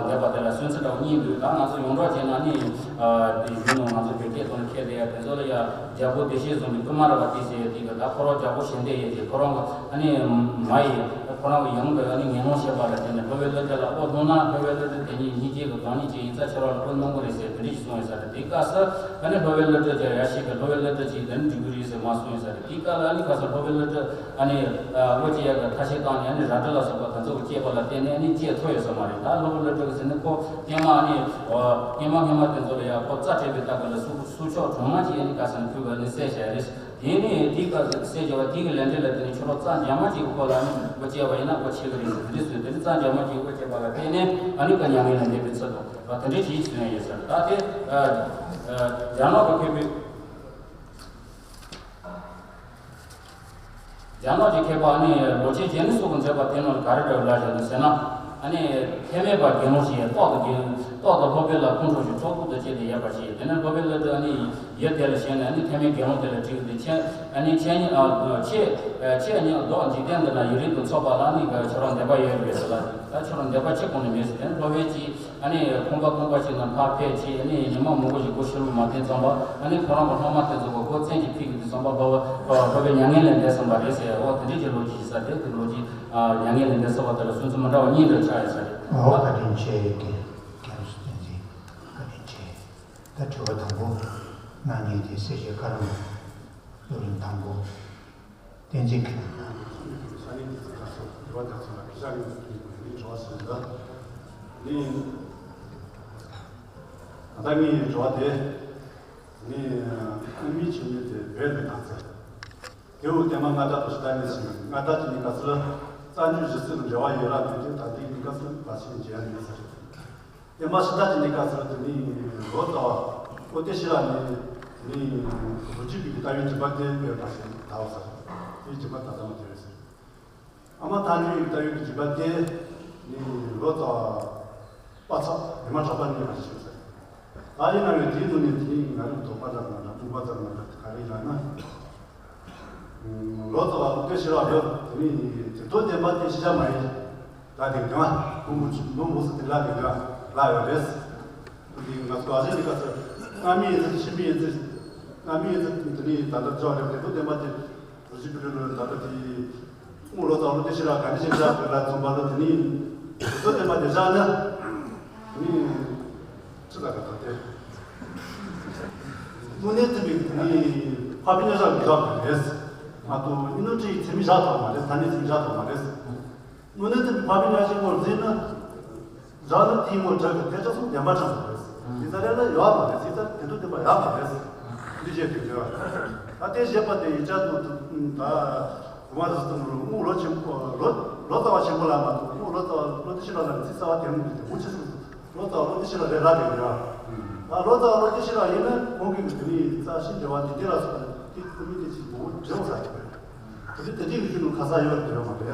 འདས་པ་དེ་ལ་སུན་གཙེར་འདྲ་བོ་གཉིས་འདུག། ད་ང་ཚོ་ཡོངས་གྲགས་བྱས་ན་ཨ་ནི་དེ་གཞུང་ནང་ང་ཚོ་བོད་སྐད་ཐོག་ནས་ཁྱེར་བསྡད་ཡ་དེ་ཚོ་ལ་ཡ། རྒྱལ་པོ་བདེ་གཤེགས་བཟུང་བའི་ཀུ་མ་ར་པ་ཏི་ཟེར་ཡ་དེ་གི། ད་ཁོ་རང་རྒྱལ་པོ་ཞལ་འདེབས་ཡས་ཀྱི་ཁོ་རང་གི་ཨ་ནི་མ་ཡི་ ཁོ་རང་གི་ཡོང་བའི་ཨ་ནི་ངན་སློང་བཤད་པ་ལ་བརྟེན་ནས་སློབ་དཔོན་བློ་གྲོས་ལ་ཨོ་སློབ་ན་སློབ་དཔོན་བློ་གྲོས་དེ་ཉིད་སྙིང་རྗེ་གི་གང་ཉིད་ཅིག་ཡིན་ཙང་ཁྱེད་རང་ལ་ཨོ་གནང་གི་རེད་ཟེར་དེ་འདྲ་ཞིག་གསུངས་ཡོད་ས་རེད། དེའི་སྐབས་སུ་ཨ་ནི་སློབ་དཔོན་བློ་གྲོས་ཀྱིས་ཡ་ཤེས་ཀྱི་སློབ་དཔོན་བློ་གྲོས་ཀྱིས་དེ་འདྲ་འགྲིག་གི་རེད་ཟེར་མ་གསུངས་ཡོད་ས་རེད། དེའི་སྐབས་ལ་ཨ་ནི་ཁ་སང་སློབ་དཔོན་བློ་གྲོས་ཨ་ནི་ཨོ་ཅེ་ཡ་གི་ཐ་ཤལ་བཏང་ནས་ཨ་ནི་རལ་གྲི་ལ་སོགས་པ་དེ་ཚོ་གི་བཅད་པ་ལ་བརྟེན་ནས་ཨ་ནི་བཅད་ཐུབ་ཡོད་ས་མ་རེད། ད་སློབ་དཔོན་བློ་གྲོས་ཀྱིས་ཟེར་ན་ཁོ་ཀྱེ་མ་ཨ་ནི་ཀྱེ་མ་སྔོན་མ་དེ་ཚོ་ལ་ཡ་ཁོ་རྩ་སྤྲད་པའི་སྟབས་ཀྱིས་ལ་སུ་སུ་ཕྱོགས་གྲོང་མ་ཅིག་ཨ་ནི་ཁ་སང་ཁུལ་གྱིས་ཨ་ནི་བསད་བཞག་རེད། དེ་ནས་དེའི་སྐབས་སུ་གསལ་བྱ་བ་དེ་གི་ལན་འདེབས་ལ་བརྟེན་ནས་ཁྱོད་རང་རྩ་འཇམ་མ་གཅིག་གི་སྐོར་ལ་ནི་འགོ་བཅད་པ་ཡིན་ན་འགོ་ཆེ་གི་རེད་ཟེར་དེ་འདྲ་ཟེར། དེ་ནི་རྩ་འཇམ་མ་གཅིག་འགོ་བཅད་པ་ལ་བརྟེན་ནས་ཨ་ནི་ཀ་མྱ་ངན་ལས་འདས་པའི་ཚུལ་དུ་བ་དེ་འདྲའི་ཞིག་བཟོས་ཡོད་ཟེར། ད་དེ་ཨ་ཨ་རྒྱ་ནག་གི་མཁས་པའི་རྒྱ་ནག་གི་མཁས་པ་ནི་ལོ་ཆེན་ཇེ་ནི་སོགས་ཀྱིས་མཛད་པ་དེ་ནང་ག་རེ་འདྲ་ལབ་བཞག་འདུག་ཟེར་ན། ཨ་ནི་ཐེག་དམན་པ་དགེ་སློང་ཞིག་ཡིན་རྟག་ཏུ་དགེ་རྟག་ཏུ་སློབ་དཔོན་ལ་ཁོང་ཁྲོ་ཞིག་ཚོགས་ཁུག་ཏུ་བྱས་ཏེ་ཡོད་པ་ཞིག་ཡིན། དེ་ནས་སློབ་དཔོན་ལ་དུ་ཨ་ནི་ཡུལ་དེ་ལ་ཞེན་ནས་ཨ་ནི་ཐེག་དམན་དགེ་སློང་དེ་ལ་དྲིས་ཏེ་ཆེ་ཨ་ནི་ཆེ་ཉིད་ཨ་ཆེ་ཆེ་ཉིད་བདག་འཇིག་རྟེན་འདི་ན་ཡུན་རིང་དུ་འཚོ་བ་ལ་ཨ་ནི་ཁྱོད་རང་འདོད་པ་ཡོད་པས་ཟེར་ལ། ད་ཁྱོད་རང་འདོད་པ་ཅི་གང་ནས་མེད་ཟེར། དེ་ནས་སློབ་དཔོན་གྱིས་ཨ་ནི་ཁང་པ་ཁང་པ་ཞིག་ནང་ཕར་ཕེབས་བྱས་ཨ་ནི་ཉི་མ་མང་པོ་ཞིག་སྒོ་ཕྱི་ལོགས་མ་བསྟན་ཙམ་པ་ཨ་ནི་ཁོ་རང་གི་སློབ་མ་དེ་ཚོ་གི་སྒོ་བཙན་གྱིས་ཕྱེ་གི་འདུག་ཙམ་པ་སློབ་དཔོན་སློབ་དཔོན་མྱ་ངན་ལས་འདས་སོང་བ་རེད་ཟེར། འོ་དེ་འདྲའི་ཅིག་ལོ་རྒྱུས་ཤིག་ཟེར། དེ་དེ་ལོ་རྒྱུས་ཨ་མྱ་ངན་ལས་འདས་སོང་བ་དེ་ལ་སུན་གཙེར་མི་འདྲ་བ་གཉིས་འདྲ་ཆགས་ཡོད་ས་རེད། འོ་བཀའ་དྲིན་ཆེ། རྒན་རྒན་རུ་བསྟན་འཛིན་བཀའ་དྲིན་ཆེ། ད་དྲི་བ་དང་པོ་གནང་མཁན་དེ་སེར་བྱེས་བཀའ་རམས་བློ་རིམ་དང་པོ། བསྟན་འཛིན་གྱི་ས་གནས་འདི་ཚོ་ཁ་སོ་དྲི་བ་དེ་ཚོ་ལ་སྐད་ཆ་ངོས་འཛིན་གྱི་ངོས་ནས་དྲི་བ་ཞིག་འདུག་ནི། ད་ལྟ་ངའི་དྲི་བ་དེ་ནི་ཨ་མིའི་ཆོས་ཉིད་དེ་བོད་ལ་དང་ཚེ། དེའུ་བསྟན་མ་སྔ་དར་དུ་ཞིག་ད་ནི་ཞིག་སྔ་དར་གྱི་ནི་ག་ཚོད་རྩ་འཇུག་གཞི་རྩའི་འབྲེལ་བ་ཡོད་ར་མེད་དུས་ད་ལྟའི་ནི་ག་ཚོད་བར་ཆད་འཇལ་ཡ་མེད་ཟེར། བསྟན་པ་ཕྱི་དར་གྱི་གནས་སྐབས་སུ་དེ་ནི་ལོ་ཙཱ་བ་ཨོ་ཏི་ཤི་ར་ནི་ནི་རུ་ཅི་པི་གི་ལྟ་བའི་དྲི་བ་དེ་ཡོད་པ་ཞིག་ད་བ་ཟེར། དེའི་དྲི་བ་ད་ལྟ་མ་དེ་རེད་ཟེར། ཨ་མ་ཐལ་འགྱུར་ལྟ་བའི་དྲི་བ་དེ་ནི་ལོ་ཙཱ་བ་པ་ཚབ་ཉི་མ་གྲགས་པ་ནི་མ་ཞིག་ཟེར། ད་ཡིན་ན་ཡང་དེའི་ནང་ནས་དེ་ནི་ང་རང་དོགས་པ་ལྟར་ན་འདྲ་སྤུངས་པ་ལྟར་ན་འདྲ་ག་རེ་ལབ་ན། ལོ་ཙཱ་བ་ཨོ་ཏི་ཤི་ར་ཡོད་དེ་ནི་དེ་ཚོ་བསྟན་པ་དེ་ཤེས་བྱ་མ་ཡིན། ལ་དེ་ག་མུ་མུ་ཆུ་མུ་མུ་སུ་དེ་ལ་དེ་ག་ལ་ཡོད་རེད། དེ་ང་ཚོ་ཨ་ཟེར་ནི་ག་ཚོད་སྔ་མི་ཡིན་ཚེ་ཕྱི་མི་ཡིན་ཚེ་སྔ་མི་ཡིན་ཚེ་དེ་ནི་ད་ལྟ་འཇོག་རེད། དེ་ཚོ་བསྟན་པ་དེ་རུ་ཅི་པི་རུ་ལོ་ད་ལྟ་དེ་དངུལ་ལོ་ཙཱ་བ་ལོ་དེ་ཤི་ར་ག་ནི་ཤི་ཤ་དེ་ལ་ཚོང་པ་ལོ་དེ་ནི་དེ་ཚོ་བསྟན་པ་དེ་བཞག་ན་ནི་ཅི་ལ་ག་ད་དེ་དངོས་གནས་དེ་མི་དེ་ནི་ཕ་བི་ཉ་ཤ་གི་བཞག་དེ་རེད། མ་གཏོགས་ཨིན་ནོ་ཀྲི་ཡི་ཚེ་མི་བཞག་ཐོག་མ་རེད། ས་གནས་ཚེ་མི་བཞག་ཐོག་མ་རེད། དངོས་གནས་དེ་ཕ་མི་ཉག་གཅིག་པོར་འཛིན་ན། རང་ནི་དེའི་ངོ་དྲག་གི་དེ་ཚོ་བདེན་པ་ཆགས་པ་རེད། དེ་ཚ་རེ་ལ་ཡོད་མ་རེད། དེ་ཚ་དེ་ཚོ་བདེན་པ་ཡོད་མ་རེད། འདི་བཤད་དུས་ད་ལྟའི་བཤད་པ་དེ་ཡིན་ཆ་དུ་ད་གོ་མ་རེད་དུ་དངུལ་ལོ་ཆེན་པོ་ལོ་ལོ་ཙཱ་བ་ཆེན་པོ་ལ་མ་གཏོགས་དངུལ་ལོ་ཙཱ་བ་ལོ་དེ་ཤི་ར་ལ་ཚིག་རྩ་བ་དེ་མི་འདུག་དེ་མུ་ཆེ་སུ་ལོ་ཙཱ་བ་ལོ་དེ་ཤི་ར་རེད་ལ་དེ་རེད། ད་ལོ་ཙཱ་བ་ལོ་དེ་ཤི་ར་ཡིན་ན་ཁོང་གི་དེ་ནི་རྩ་ཤེས་འབྲེལ་བ་འདི་དེ་ལ་སོགས་པ་དེ་ཁོ་མི་དེ་ཅིག་མང་པོ་འབྲེལ་བ་ས་ཡོད་རེད། དེ་དེ་དེ་གི་ཤུལ་དུ་ཁ་ས་ཡོད་རེད་ཡོད་མ་རེད། དེ་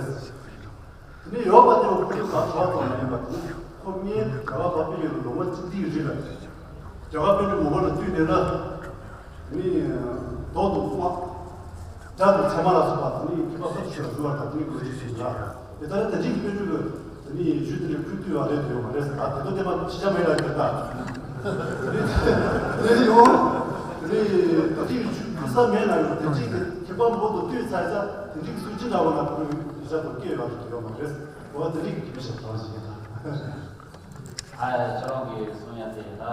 ནས་ཡོད་པ་དེ་བ་ཁོ་ཚོ་ག་ཚོད་ཙམ་མ་ཡིན་པ་དེ་ཁོ་ངའི་ག་བ་བ་པི་ཡོད་ལོ་ངོ་གཅིག་དེའི་རིགས་ལ་རྒྱ་གར་དཔོན་རིགས་མང་པོ་ལ་བསྟུན་ནས་ལ་ནི་རྡོ་དང་དམག་རྒྱ་དང་ཚད་མ་ལ་སོགས་པ་དེ་ནི་མཁས་པ་སོགས་ཞུ་བ་ཞུ་བ་དང་དེ་ནི་གོ་རྒྱུ་ཞིག་ལ་དེ་ལྟར་ད་ཅིག་དཔོན་རིགས་ལ་དེ་ནི་ཞུ་དེ་ནི་ཁུལ་དུ་ཡོད་རེད་དེ་ཡོད་མ་རེད་ཟེར་ད་དེ་ཚོ་དེ་མ་ཕྱི་ཆ་མེད་ལ་དེ་ལྟ་དེ་ནི་ཡོང་དེ་ནི་ད་ཅིག་ཞུ་དུས་ས་མེད་ན་ཡོང་དེ་ཅིག་མཁས་པ་མང་པོ་དང་བསྟུན་ཚར་ས་དེ་ཅིག་སུ་ཅི་འདྲ་བ་ན་དེ་ནི་ཡོད་མ་རེད། འོ་དེ་རིགས་ཀྱི་མི་ཞིག་གང་ཞིག་ཡིན་ད། ཨ་ཁྱེད་རང་གིས་གསུང་ཡ་དེ་ད་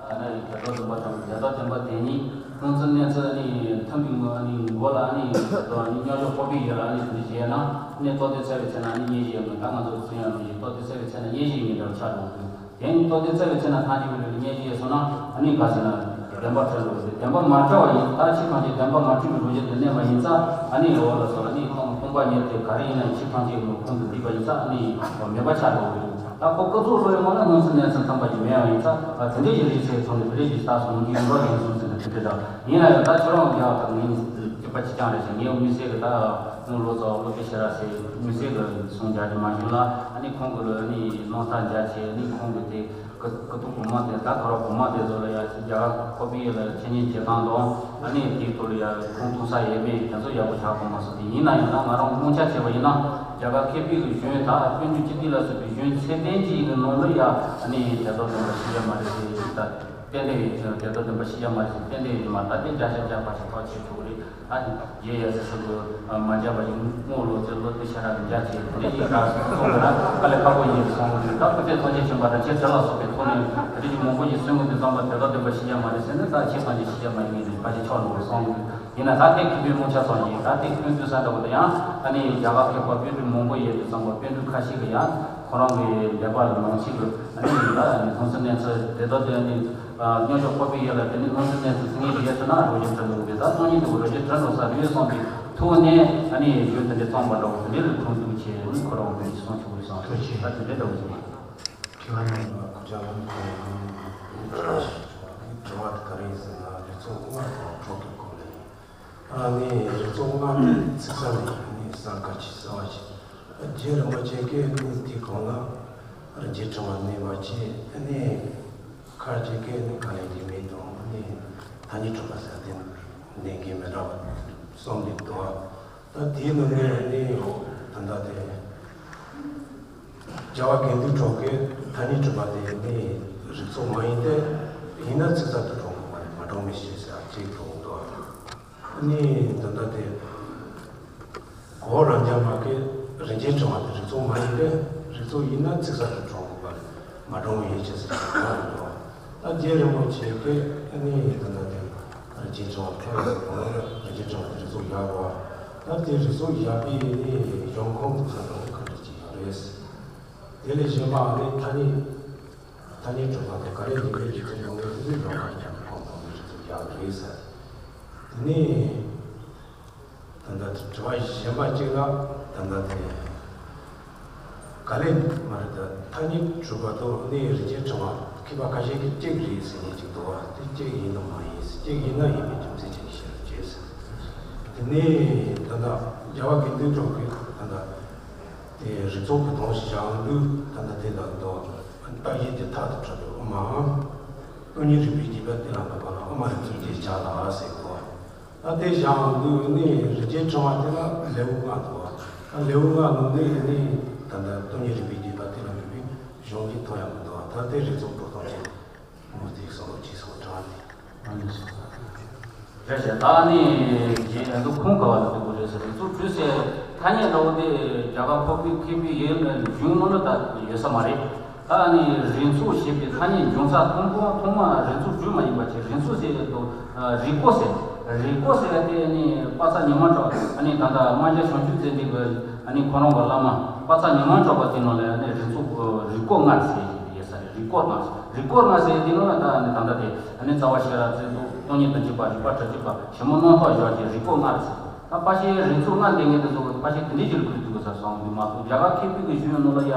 ཨ་ནི་དེ་ཚོ་བདེན་པ་དང་དེ་ཚོ་བདེན་པ་དེ་ཉིད་སྣང་ཚུལ་གནས་ཚུལ་ནི་ཐུན་པའི་ངོ་ནི་མགོ་ལ་ནི་དེ་ཚོ་ནི་སྙན་ཞུ་ཕོག་པའི་ཡུལ་ལ་ནི་དེ་འདྲ་བྱས་ན་ནི་རྟོག་བདེ་ཚ་བའི་ཚེ་ན་ནི་སྙན་ཞུ་ཡོད་མེད་ད་ང་ཚོ་གསུང་ཡ་མི་ཤེས། རྟོག་བདེ་ཚ་བའི་ཚེ་ན་སྙན་ཞུ་ཡིན་འདྲ་བ་ཆགས་འགྲོ་དགོས། དེ་ནི་རྟོག་བདེ་ཚ་བའི་ཚེ་ན་ཐང་ཆད་པའི་ལུས་ལ་སྙན་ཞུ་ཡོད་སོང་ན་ཨ་ནི་ག་ཟེར་ན་བདེན་པ་འཕྲོད་འགྲོ་གི་རེད། བདེན་པ་མ་འཕྲོད་པ་ཡིན་ད་ཕྱི་ཐང་ཆད་བདེན་པ་མ་འཕྲོད་པའི་ལུས་ལ་གནས་པ་ཡིན་ཙང་ཨ་ནི་འོ་ལ་སོགས་ཨ་ནི་སྟོང་པ་ཉིད་དེ་ག་རེ་ཡིན་ན་ཕྱི་ཐང་ཆད་ཀྱི་ཁོང་དུ་བསྡུས་པ་ཡིན་ཙང་ཨ་ནི་མེད་པ་ཆགས་འགྲོ་གི་རེད། ད་ཁོ་སྐུ་གཟུགས་ལོ་ཡི་མ་ལ་སྣང་ཚུལ་གནས་ཚུལ་ཐམས་ཅད་ཀྱི་མེད་པ་ཡིན་ཙང་དེ་འདྲའི་ཞིག་རིགས་ཚེ་ཚོང་ནས་བེ་རེ་ཞིག་ལྟ་སོང་གི་ཡོང་རོགས་ཡིན་སོང་ཟེར་ནས་དེ་འདྲ་དང་ཡིན་ན་ཡང་ད་ཁྱོད་རང་རྒྱལ་བ་དང་ངའི་སྐྱེས་པ་གཅིག་རྐྱང་རེད་ཟེར། ངའི་མི་ཚེ་གི་ད་ནུ་ལོ་ཙཱ་བ་བློ་བདེ་ཤེས་རབ་ཟེར་མི་ཚེ་གི་སོང་རྒྱ་དེ་མ་བྱུང་ལ་ཨ་ནི་ཁོང་གི་ལོ་ཨ་ནི་ནང་ས་རྒྱ་ཆེ་ཨ་ནི་ཁོང་གི་དེ། སྐུ་སྐུ་ཐོག་གོང་མ་དེ་ད་ག་རོ་གོང་མ་དེ་ཚོ་ལ་ཡ་རྒྱ་གར་ཁོ་པའི་ཡུལ་ལ་འཆད་ཉན་བྱེད་སྟངས་དང་ཨ་ནི་དེའི་ཐོག་ལ་ཡ་ཁུངས་གཏུགས་ས་ཡས་མས་དེ་ཚོ་ཡག་པོ་ཆགས་གོ་མ་སོང་། དེ་ཡིན་ན་ཡང་ན་ང་རང་དབང་ཆ་བྱས་པ་ཡིན་ན་རྒྱ་གར་མཁས་པའི་གི་གཞུང་ད་དཔོན་རིགས་སྤྱི་འཐུས་ལ་སོགས་པའི་གཞུང་ཚད་ལྡན་གཅིག་གི་ནང་ལ་ཡ་ཨ་ནི་དེ་ཚོ་དང་པོ་ཤེས་ཡ་མ་རེད་ཟེར་ཞིག་ད། ཏན་ཏན་ཡོད་ཀྱང་དེ་དག་བདེན་པ་ཤེས་ཡ་མ་རེད་ཟེར། ཏན་ཏན་ཡོད་ཀྱི་མ་རེད། ད་དེ་བརྒྱ་ཆ་བརྒྱ་ཕལ་ཆེར་ཐག་ཆོད་ཆོག་གི་རེད། ད་རྗེ་ཡབ་སྲས་གསུམ་པོ་མ་མཇལ་བ་ཡིན་སྔོན་ལོ་ཙཱ་ལོ་དེ་ཤ་ར་གི་མཇལ་བྱས་དེ་འདྲ་ཡིན་ག་སོང་ན་དཀའ་ལས་ཁག་པོ་ཡིན་གསུངས་གི་རེད། ད་སྐུ་ཚེ་ཐམས་ཅད་མཁྱེན་པ་དང་ཆེ་ཚད་ལ་སོགས་པའི་ཐོག་ནས་དེ་འདྲ་ཅིག་མང་པོ་ཞིག་གསུང་གི་འདུག་ཙམ་པ་དེ་དག་བདེན་པ་ཤེས་ཡ་མ་རེད་ཟེར་ནས་ད་ཆེ་ཐམས་ཅད་ཤེས་ཡ་མ་ཡིན་ནས་ཕལ་ཆེར་ཆོག་འགྲོ་གསུངས་གི་རེད། ཡིན་ན་ད་དེ་མཁས་པའི་རྨོངས་ཆ་ཙམ་ཞིག་ད་དེ་སྐྱོན་འཛུགས་ས་འདྲ་བོ་དང་ཡང་ཨ་ནི་རྒྱ་གར་མཁས་པ་དཔེ་སྐྲུན་མང་པོ་ཡོད་དུས་ཙམ་པ་དཔེ་སྐྲུན་ཁ་ཤས་ཀྱི་ཡང་ཁོ་རང་གི་འདས་པ་ལ་ནང་ཆོས་ཀྱི་ཨ་ནི་ད་ཨ་ནི་ལྷུང་བཟེད་གནས་ཚུལ་དེ་དག་དེ་ཨ་ནི་རྙོག་དྲ་ཕོག་པའི་ཡུལ་ལ་དེ་ནི་ལྷུང་བཟེད་གནས་ཚུལ་ཚིག་ངེས་རེད་ཟེར་ན་རོ་རྒྱུ་དྲན་འགྲོ་གི་ད་སང་ཉིན་དུ་རོ་རྒྱུ་དྲན་འགྲོ་ས་རེད་བསམ་པའི་ཐུགས་ནས་ཨ་ནི་ཡོད་དེ་འདྲའི་རྩོམ་པ་འདྲ་བོ་དེ་འདྲའི་ལ་ཁུངས་གཏུགས་བྱས་ནི་ཁོ་རང་གི་གསུང་ཆོག་གི་སོང་ཐུགས་རྗེ་ཆེ། ད་དེ་འདྲའི་འདྲ་བོ་ཞིག་ཡིན། དྲི་བ་དེ་ག་རེ་ཡིན་ཟེར་ན་རིགས་ཚོགས་ལྔ་དང་གྲོགས་ཀྱི་སྐོར་ལས་ཡིན། ཨ་ནི་རིགས་ཚོགས་ལྔ་དེ་ཚིག་གསལ་ནས་ནི་གསལ་ཁ་ཆེ་གསལ་བ་ཞིག་རྗེ་རིན་པོ་ཆེ་གིས་ནི་དེ་གོང་ལ་རིན་ཆེན་ཕྲེང་བ་གནས་པ་ཆེ་ནི་ཁར་ཆེ་གིས་ནི་དཀའ་ལས་འདི་མེད་དང་ནི་ཐ་སྙད་གྲུབ་པ་ཟེར་དེ་གནས་འགལ་མི་འདྲ་བ་གསུམ་འདུག་དོ། ད་དེའི་ནང་ནས་ནི་ད་ལྟ་དེ། རྒྱལ་བ་དགེ་འདུན་གྲུབ་ཀྱི་ཐ་སྙད་གྲུབ་པ་དེ་ནི་རིགས་ཚོགས་མ་ཡིན་ཏེ། ཡིན་ན་ཚིག་གསལ་དུ་གྲུབ་དགོས་པ་རེད། མ་གྲུབ་མི་ཤེས་ཟེར་ཅིག་གྲུབ་འདུག་ནི་ད་ལྟ་དེ་གོ་རང་རྒྱལ་མ་གི་རིན་ཆེན་ཕྲེང་བ་དེ་རིགས་ཚོགས་མ་ཡིན་ཏེ། རིགས་ཚོགས་ཡིན་ན་ཚིག་གསལ་དུ་གྲུབ་དགོས་པ་རེད། མ་གྲུབ་མི་ཡིན་ཅེས་ཟེར་གྲུབ་འདུག་ད་རྗེ་རིན་པོ་ཆེ་གིས་ནི་ད་ལྟ་དེ། རིན་ཆེན་ཕྲེང་བ་ཐོན་ཡོད་པ་རེད། རིན་ཆེན་ཕྲེང་བ་དེ་རིགས་ཚོགས་བཞག་པ། ད་དེ་རིགས་ཚོགས་བཞག་པའི་ནི་གཞུང་ཁུངས་དེ་ཚོ་ལ་ག་འདྲ་ཅིག་ཡོད་རེད། དེ་ལས་གཞན་པ་ནི་ཐ་སྙད། ཐ་སྙད་གྲུབ་པ་དང་ག་ལས་ཡིན་པའི་རིགས་ཚོགས་ཡོང་ནས་དེ་ཚོའི་གཞུང་ཁུངས་ཀྱང་ཁུངས་གཏུགས་ནས་རིགས་ཚོགས་བཞག་རེད་ཟེར། དེ་ནི། ད་ལྟ་དྲི་བ་གཞན་པ་གཅིག་ལ་ད་ལྟ་དེ། ག་ལས་མ་རེད་ད། ཐ་སྙད་གྲུབ་པ་དང་ནི་རིན་ཆེན་ཕྲེང་བ་མཁས་པ་ཁ་ཤས་ཀྱིས་གཅིག་རེད་ཟེར་མཁན་ཅིག་འདུག་བ། དེ་གཅིག་ཡིན་ནམ་མ་ཡིན། གཅིག་ཡིན་ན་ཡིན་པའི་རྒྱུ་མཚན་ཅིག་ཤེས་རྒྱུ་ཟེར། དེ་ནས་ད་ལྟ་རྒྱལ་བ་དགེ་འདུན་གྲུབ་ཀྱིས་ད་ལྟ་དེ་རིགས་ཚོགས་ཀྱི་དོན་ཞིག་བཞག་འདུག་ད་ལྟ་དེ་ལ་འདུག་བ། བརྟག་གཞི་དེ་ཐག་ཏུ་ཆོད་པའི་དབུ་མའམ། སྟོང་ཉིད་རིག་པའི་རྒྱུད་པ་དེ་ལ་འདུག་པ་ལ་དབུ་མ་རིགས་ཚོགས་ཀྱི་ཆ་ལ་ཟེར་གོ། ད་དེ་བཞག་འདུག་ནི་རིན་ཆེན་ཕྲེང་བ་དེ་ལ་ལེའུ་ལྔ་འདུག་ད་ལེའུ་ལྔ་ནང་ནས་ནི་ད་ལྟ་སྟོང་ཉིད་རིག་པའི་རྒྱུད་པ་དེ་ལ་འདུག་པའི་གཞུང་གི་ཐོག་ཡང་མི་འདུག་ད་དེ་རིགས་ཚོགས་པོ་ཐམས་ཅད་མུ་སྟེགས་སོགས་ལ་ཅིག་སོགས་དྲངས་ཏེ། རེད་ཟེར། ད་ནི་རྗེ་ཨ་འདུག་ཁུངས་ག་བ་ལ་འདུག་གོ་རེད་ཟེར། རིགས་ཚོགས་དྲུག་ཟེར་ཐ་སྙད་འདྲ་བོ་དེ་རྒྱ་གར་འཕགས་པའི་མཁས་པའི་ཡུལ་ནས་གཞུང་ནང་ལ་ད་ཡོད་ས་མ་རེད། ད་ནི་རིགས་ཚོགས་ཞེས་པའི་ཐ་སྙད་འབྱུང་ས་ཐོག་མ་ཐོག་མ་རིགས་ཚོགས་དྲུག་མ་ཡིན་པ་ཅིག་རིགས་ཚོགས་ཟེར་ཡོད་དོ། རིགས་སྐོར་ཟེར། རིགས་སྐོར་ཟེར་ཡ་དེ་ནི་དཔག་བསམ་ཉི་མ་གྲགས་ཨ་ནི་ད་ལྟ་རྨ་བྱ་བྱང་ཆུབ་རྩེ་གཅིག་གི་ཨ་ནི་ཁོ་རང་གི་བླ་མ་དཔག་བསམ་ཉི་མ་གྲགས་པ་དེ་ནང་ལ་ཨ་ནི་རིགས་ཚོགས་རིགས་སྐོར་ལྔ་ཟེར་ཡོད་ས་རེད། རིགས་སྐོར་ལྔ་ཟེར། རིགས་སྐོར་ལྔ་ཟེར་དེ་ནང་ལ་ད་ཨ་ནི་ད་ལྟ་དེ་ཨ་ནི་རྩ་བ་ཤེས་རབ་རྩེ་གདུགས་སྟོང་ཉིད་དང་བཅས་པ་རིགས་པ་ཁྲི་གཅིག་པ་ཞིབ་མོ་རྣམ་ཐར་བཞག་ཅིང་རིགས་སྐོར་ལྔ་ཟེར། ད་ཕལ་ཆེར་རིགས་ཚོགས་ལྔ་འདོན་མཁན་དེ་ཚོ་ཕལ་ཆེར་དེ་འདྲའི་ཞིག་ལ་ཁུར་འདུག་ག་ཟེར་སོང་འདུག་མ་གཏོགས་རྒྱ་གར་མཁས་པའི་གི་གཞུང་ནང་ལ་ཡ་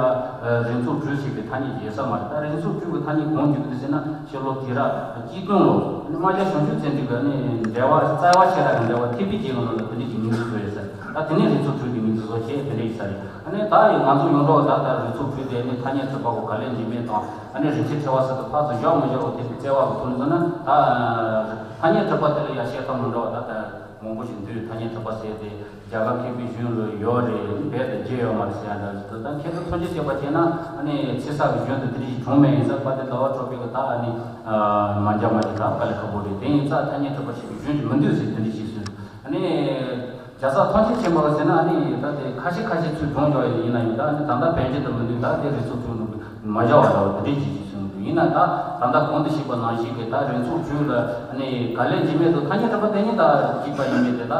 རིགས་ཚོགས་དྲུག་ཅེས་པའི་ཐ་སྙད་ཡོད་ས་མ་རེད། ད་རིགས་ཚོགས་དྲུག་གི་ཐ་སྙད་གང་བརྗོད་ཀྱི་འདུག་ཟེར་ན་ཕྱི་ལོ་དུས་རབས་གཅིག་སྟོང་ལོ་རྨ་བྱ་བྱང་ཆུབ་རྩེ་གཅིག་གི་ནི་འགྲེལ་པ་རྩ་བ་ཤེས་རབ་ཀྱི་འགྲེལ་པ་ཐེག་པའི་རྒྱན་གྱི་ནང་ལ་དེ་འདྲའི་ཞིག་མིང་ཚིག་བཟོས་ཡོད་ས་རེད། ད་དེ་ནས་རིགས་ཚོགས་དྲུག་གི་མིང་ཚིག་བཟོ་བྱས་དེ་འདྲ་ཡིན་ས་རེད། ཨ་ནི་ད་ཡིན་ང་ཚོ་ཡོངས་གྲགས་ད་ལྟ་རིགས་ཚོགས་དྲུག་དེ་ནི་ཐ་སྙད་གྲུབ་པ་གོ་ག་ལས་འཇིགས་མེད་དང་ཨ་ནི་རིན་ཆེན་ཕྲེང་བ་ཟེར་དུ་ཕར་ཚུར་བཞག་མི་བཞག་གོ་དེ་བརྩི་བ་གི་ཐོག་ནས་ན་ད་ཐ་སྙད་གྲུབ་པ་དེ་ལ་ཡ་བཤད་སྟངས་མི་འདྲ་བ་ད་ལྟ། མང་པོ་ཞིག་འདུས། ཐ་སྙད་གྲུབ་པ་ཟེར་ཏེ་རྒྱ་གར་མཁས་པའི་གཞུང་ལ་ཡོད་རེད། རྦད་དེ་བརྗེད་ཡོད་མ་རེད་ཟེར་ཡ་འདྲ་ཞིག་འདུག་ད་མཁས་པ་ཐམས་ཅད་བཤད་པ་བྱས་ན་ཨ་ནི་ཚེ་ས་གི་གཞུང་དུ་དེ་འདྲ་ཞིག་བྱུང་མེད་ཡིན་ཟེར་པ་དེ་ཟླ་བ་གྲགས་པས་གི་ད་ཨ་ནི་མ་འཇགས་མ་ཞིག་ད་དཀའ་ལས་ཁག་པོ་རེད། དེ་ཡིན་ཙང་ཐ་སྙད་གྲུབ་པ་ཞེས་པའི་གཞུང་ཞིག་མི་འདུག་ཟེར་དེ་འདྲ་ཞིག་གསུངས། ཨ་ནི་རྒྱལ་ས་ཐམས་ཅད་མཁྱེན་པ་ཟེར་ན་ཨ་ནི་ད་དེ་ཁ་ཤས་ཁ་ཤས་ཚུར་བགྲངས་འཇོག་ཡིན་ན་ཡང་ད་ཨ་ནི་ད་ལྟ་བོད་བརྒྱུད་དུ་མི་འདུག་ད་དེ་རིགས་ཚོགས་ཚུར་འདུག་མ་བཞག་པ་འདྲ་བོ་དེ་འདྲའི་ཅིག་ཅིག་གསུངས་འདུག་ཡིན་ན་ད་ད་ལྟ་གོང་དུ་ཞུས་པ་ནང་བཞིན་གྱི་ད་རིགས་ཚོགས་དྲུག་ལ་ནི་ག་ལས་འཇིགས་མེད་དུ་ཐ་སྙད་གྲུབ་པ་དེ་ཉིད་ད་གཅིག་པ་ཡིན་མིན་དེ་ད་ད་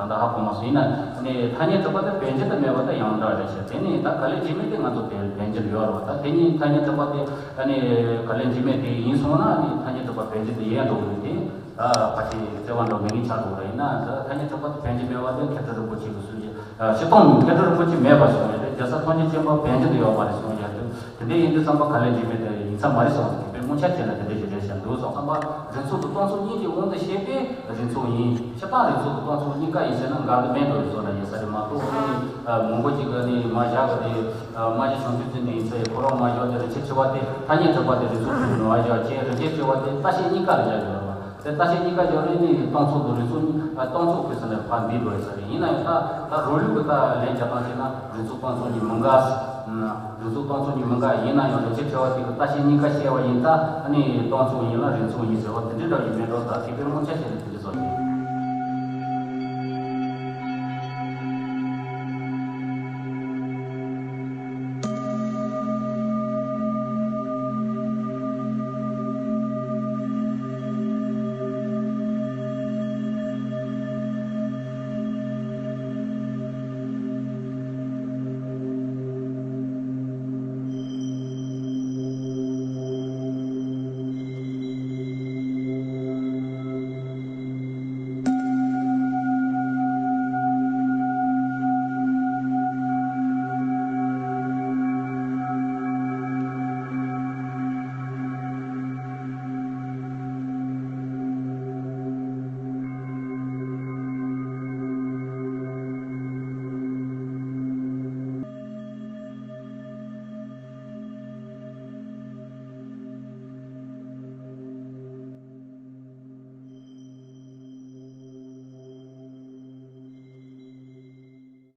ལྟ་ཧ་གོ་མ་སོང་། ཡིན་ན་ནི་ཐ་སྙད་གྲུབ་པ་དེ་བོད་བརྒྱུད་དུ་མེད་པ་དེ་ཡང་འདྲ་རེད་ཤག་དེ་ནི་ད་ག་ལས་འཇིགས་མེད་དེ་ང་ཚོ་དེ་བོད་བརྒྱུད་ཡོད་རེད་བ། ད་དེ་ཉིད་ཐ་སྙད་གྲུབ་པ་དེ་ནི་ག་ལས་འཇིགས་མེད་དེ་ཡིན་སོང་ན་ནི་ཐ་སྙད་གྲུབ་པ་བོད་བརྒྱུད་དུ་ཡལ་འགྲོ་གི་རེད་དེ། ད་ཕལ་ཆེར་བརྩེ་བ་འདྲ་མེད་ངེས་ཆགས་འགྲོ་རེད། ཡིན་ན་ད་ཐ་སྙད་གྲུབ་པ་དེ་བོད་བརྒྱུད་མེད་པ་དེ་མཁས་གྲུབ་རིན་པོ་ཆེ་གི་གསུང་བཤད་སྤྱིར་བཏང་མཁས་གྲུབ་རིན་པོ་ཆེ་མེད་པ་གསུངས་ཡོད་རེད། རྒྱལ་ས་ཐམས་ཅད་མཁྱེན་པ་བོད་བརྒྱུད་དུ་ཡོད་མ་རེད་གསུངས་ཡོད་རེད། དེ་འདྲ་ཡིན་དུས་ཙམ་པ་ག་ལས་འཇིགས་མེད་དེ་ཡིན་ས་མ་རེད་གསུངས། དེ་པའི་དངོས་ཆ་བྱས་ན་དེ་འདྲ་ཞིག་རེད་ཤག་འདུག་སོང་ཙམ་པ་རིགས་ཚོགས་དང་སྟོང་ཚོགས་གཉིས་ཀྱི་དབང་དུ་བྱས་པའི་རིགས་ཚོགས་ཡིན། སྤྱིར་བཏང་རིགས་ཚོགས་དང་སྟོང་ཚོགས་གཉིས་ཀ་ཡིན་ཟེར་ན་འགལ་འདུ་མེད་འགྲོ་ཡི་བཟོ་འདྲ་ཡིན་ས་རེད་མ་གཏོགས་ཨ་ནི་མང་པོ་ཅིག་གིས་ནི་མ་བཞག་གི་དེ་རྨ་བྱ་བྱང་ཆུབ་རྩེ་ནས་ཡིན་ཚེ་ཁོ་རང་མ་བཞག་དེ་རིན་ཆེན་ཕྲེང་བ་དེ་ཐ་སྙད་གྲུབ་པ་དེ་རིགས་ཚོགས་དྲུག་ནང་བཞག་བྱས་རིན་ཆེན་ཕྲེང་བ་དེ་བརྟག་དཔྱད་གཉིས་ཀ་ལ་བཞག་ཡོད་རེད་བ། དེ་ལྟ་བཤལ་གཉིས་ཀ་བྱས་པ་ཡིན་ནའི་སྟོང་ཚོགས་དང་རིགས་ཚོགས་གཉིས། ཨ། སྟོང་ཚོགས་ཁོས་ཟེར་ནས་ཕར་འདི་འགྲོ་ཡི་ཟེར་རེད། ཡིན་ན་ཡང་ད་ད་རང་ལུགས་ཀྱི་ད་ལན་རྒྱག་སྟངས་བྱས་ན་རིགས་ཚོགས་སྟོང་ཚོགས་གཉིས་མི་འགལ། ཨ། རིགས་ཚོགས་སྟོང་ཚོགས་གཉིས་མི་འགལ། ཡིན་ན་ཡང་རིགས་ཚོགས་ཕྲད་པ་དེ་གི་ལྟ་བཤལ་གཉིས་ཀ་བཤད་པ་ཡིན་ད། ཨ་ནི་སྟོང་ཚོགས་ཡིན་ལ་རིགས་ཚོགས་ཡིན་ཟེར་བ་དེ་འདྲའི་འདྲ་བ་ཞིག་མེད་འགྲོ། ད་ཐེག་པའི་དབང་ཆ་བཤད་ནས་དེ་འདྲ་བཟོ་ཡིན།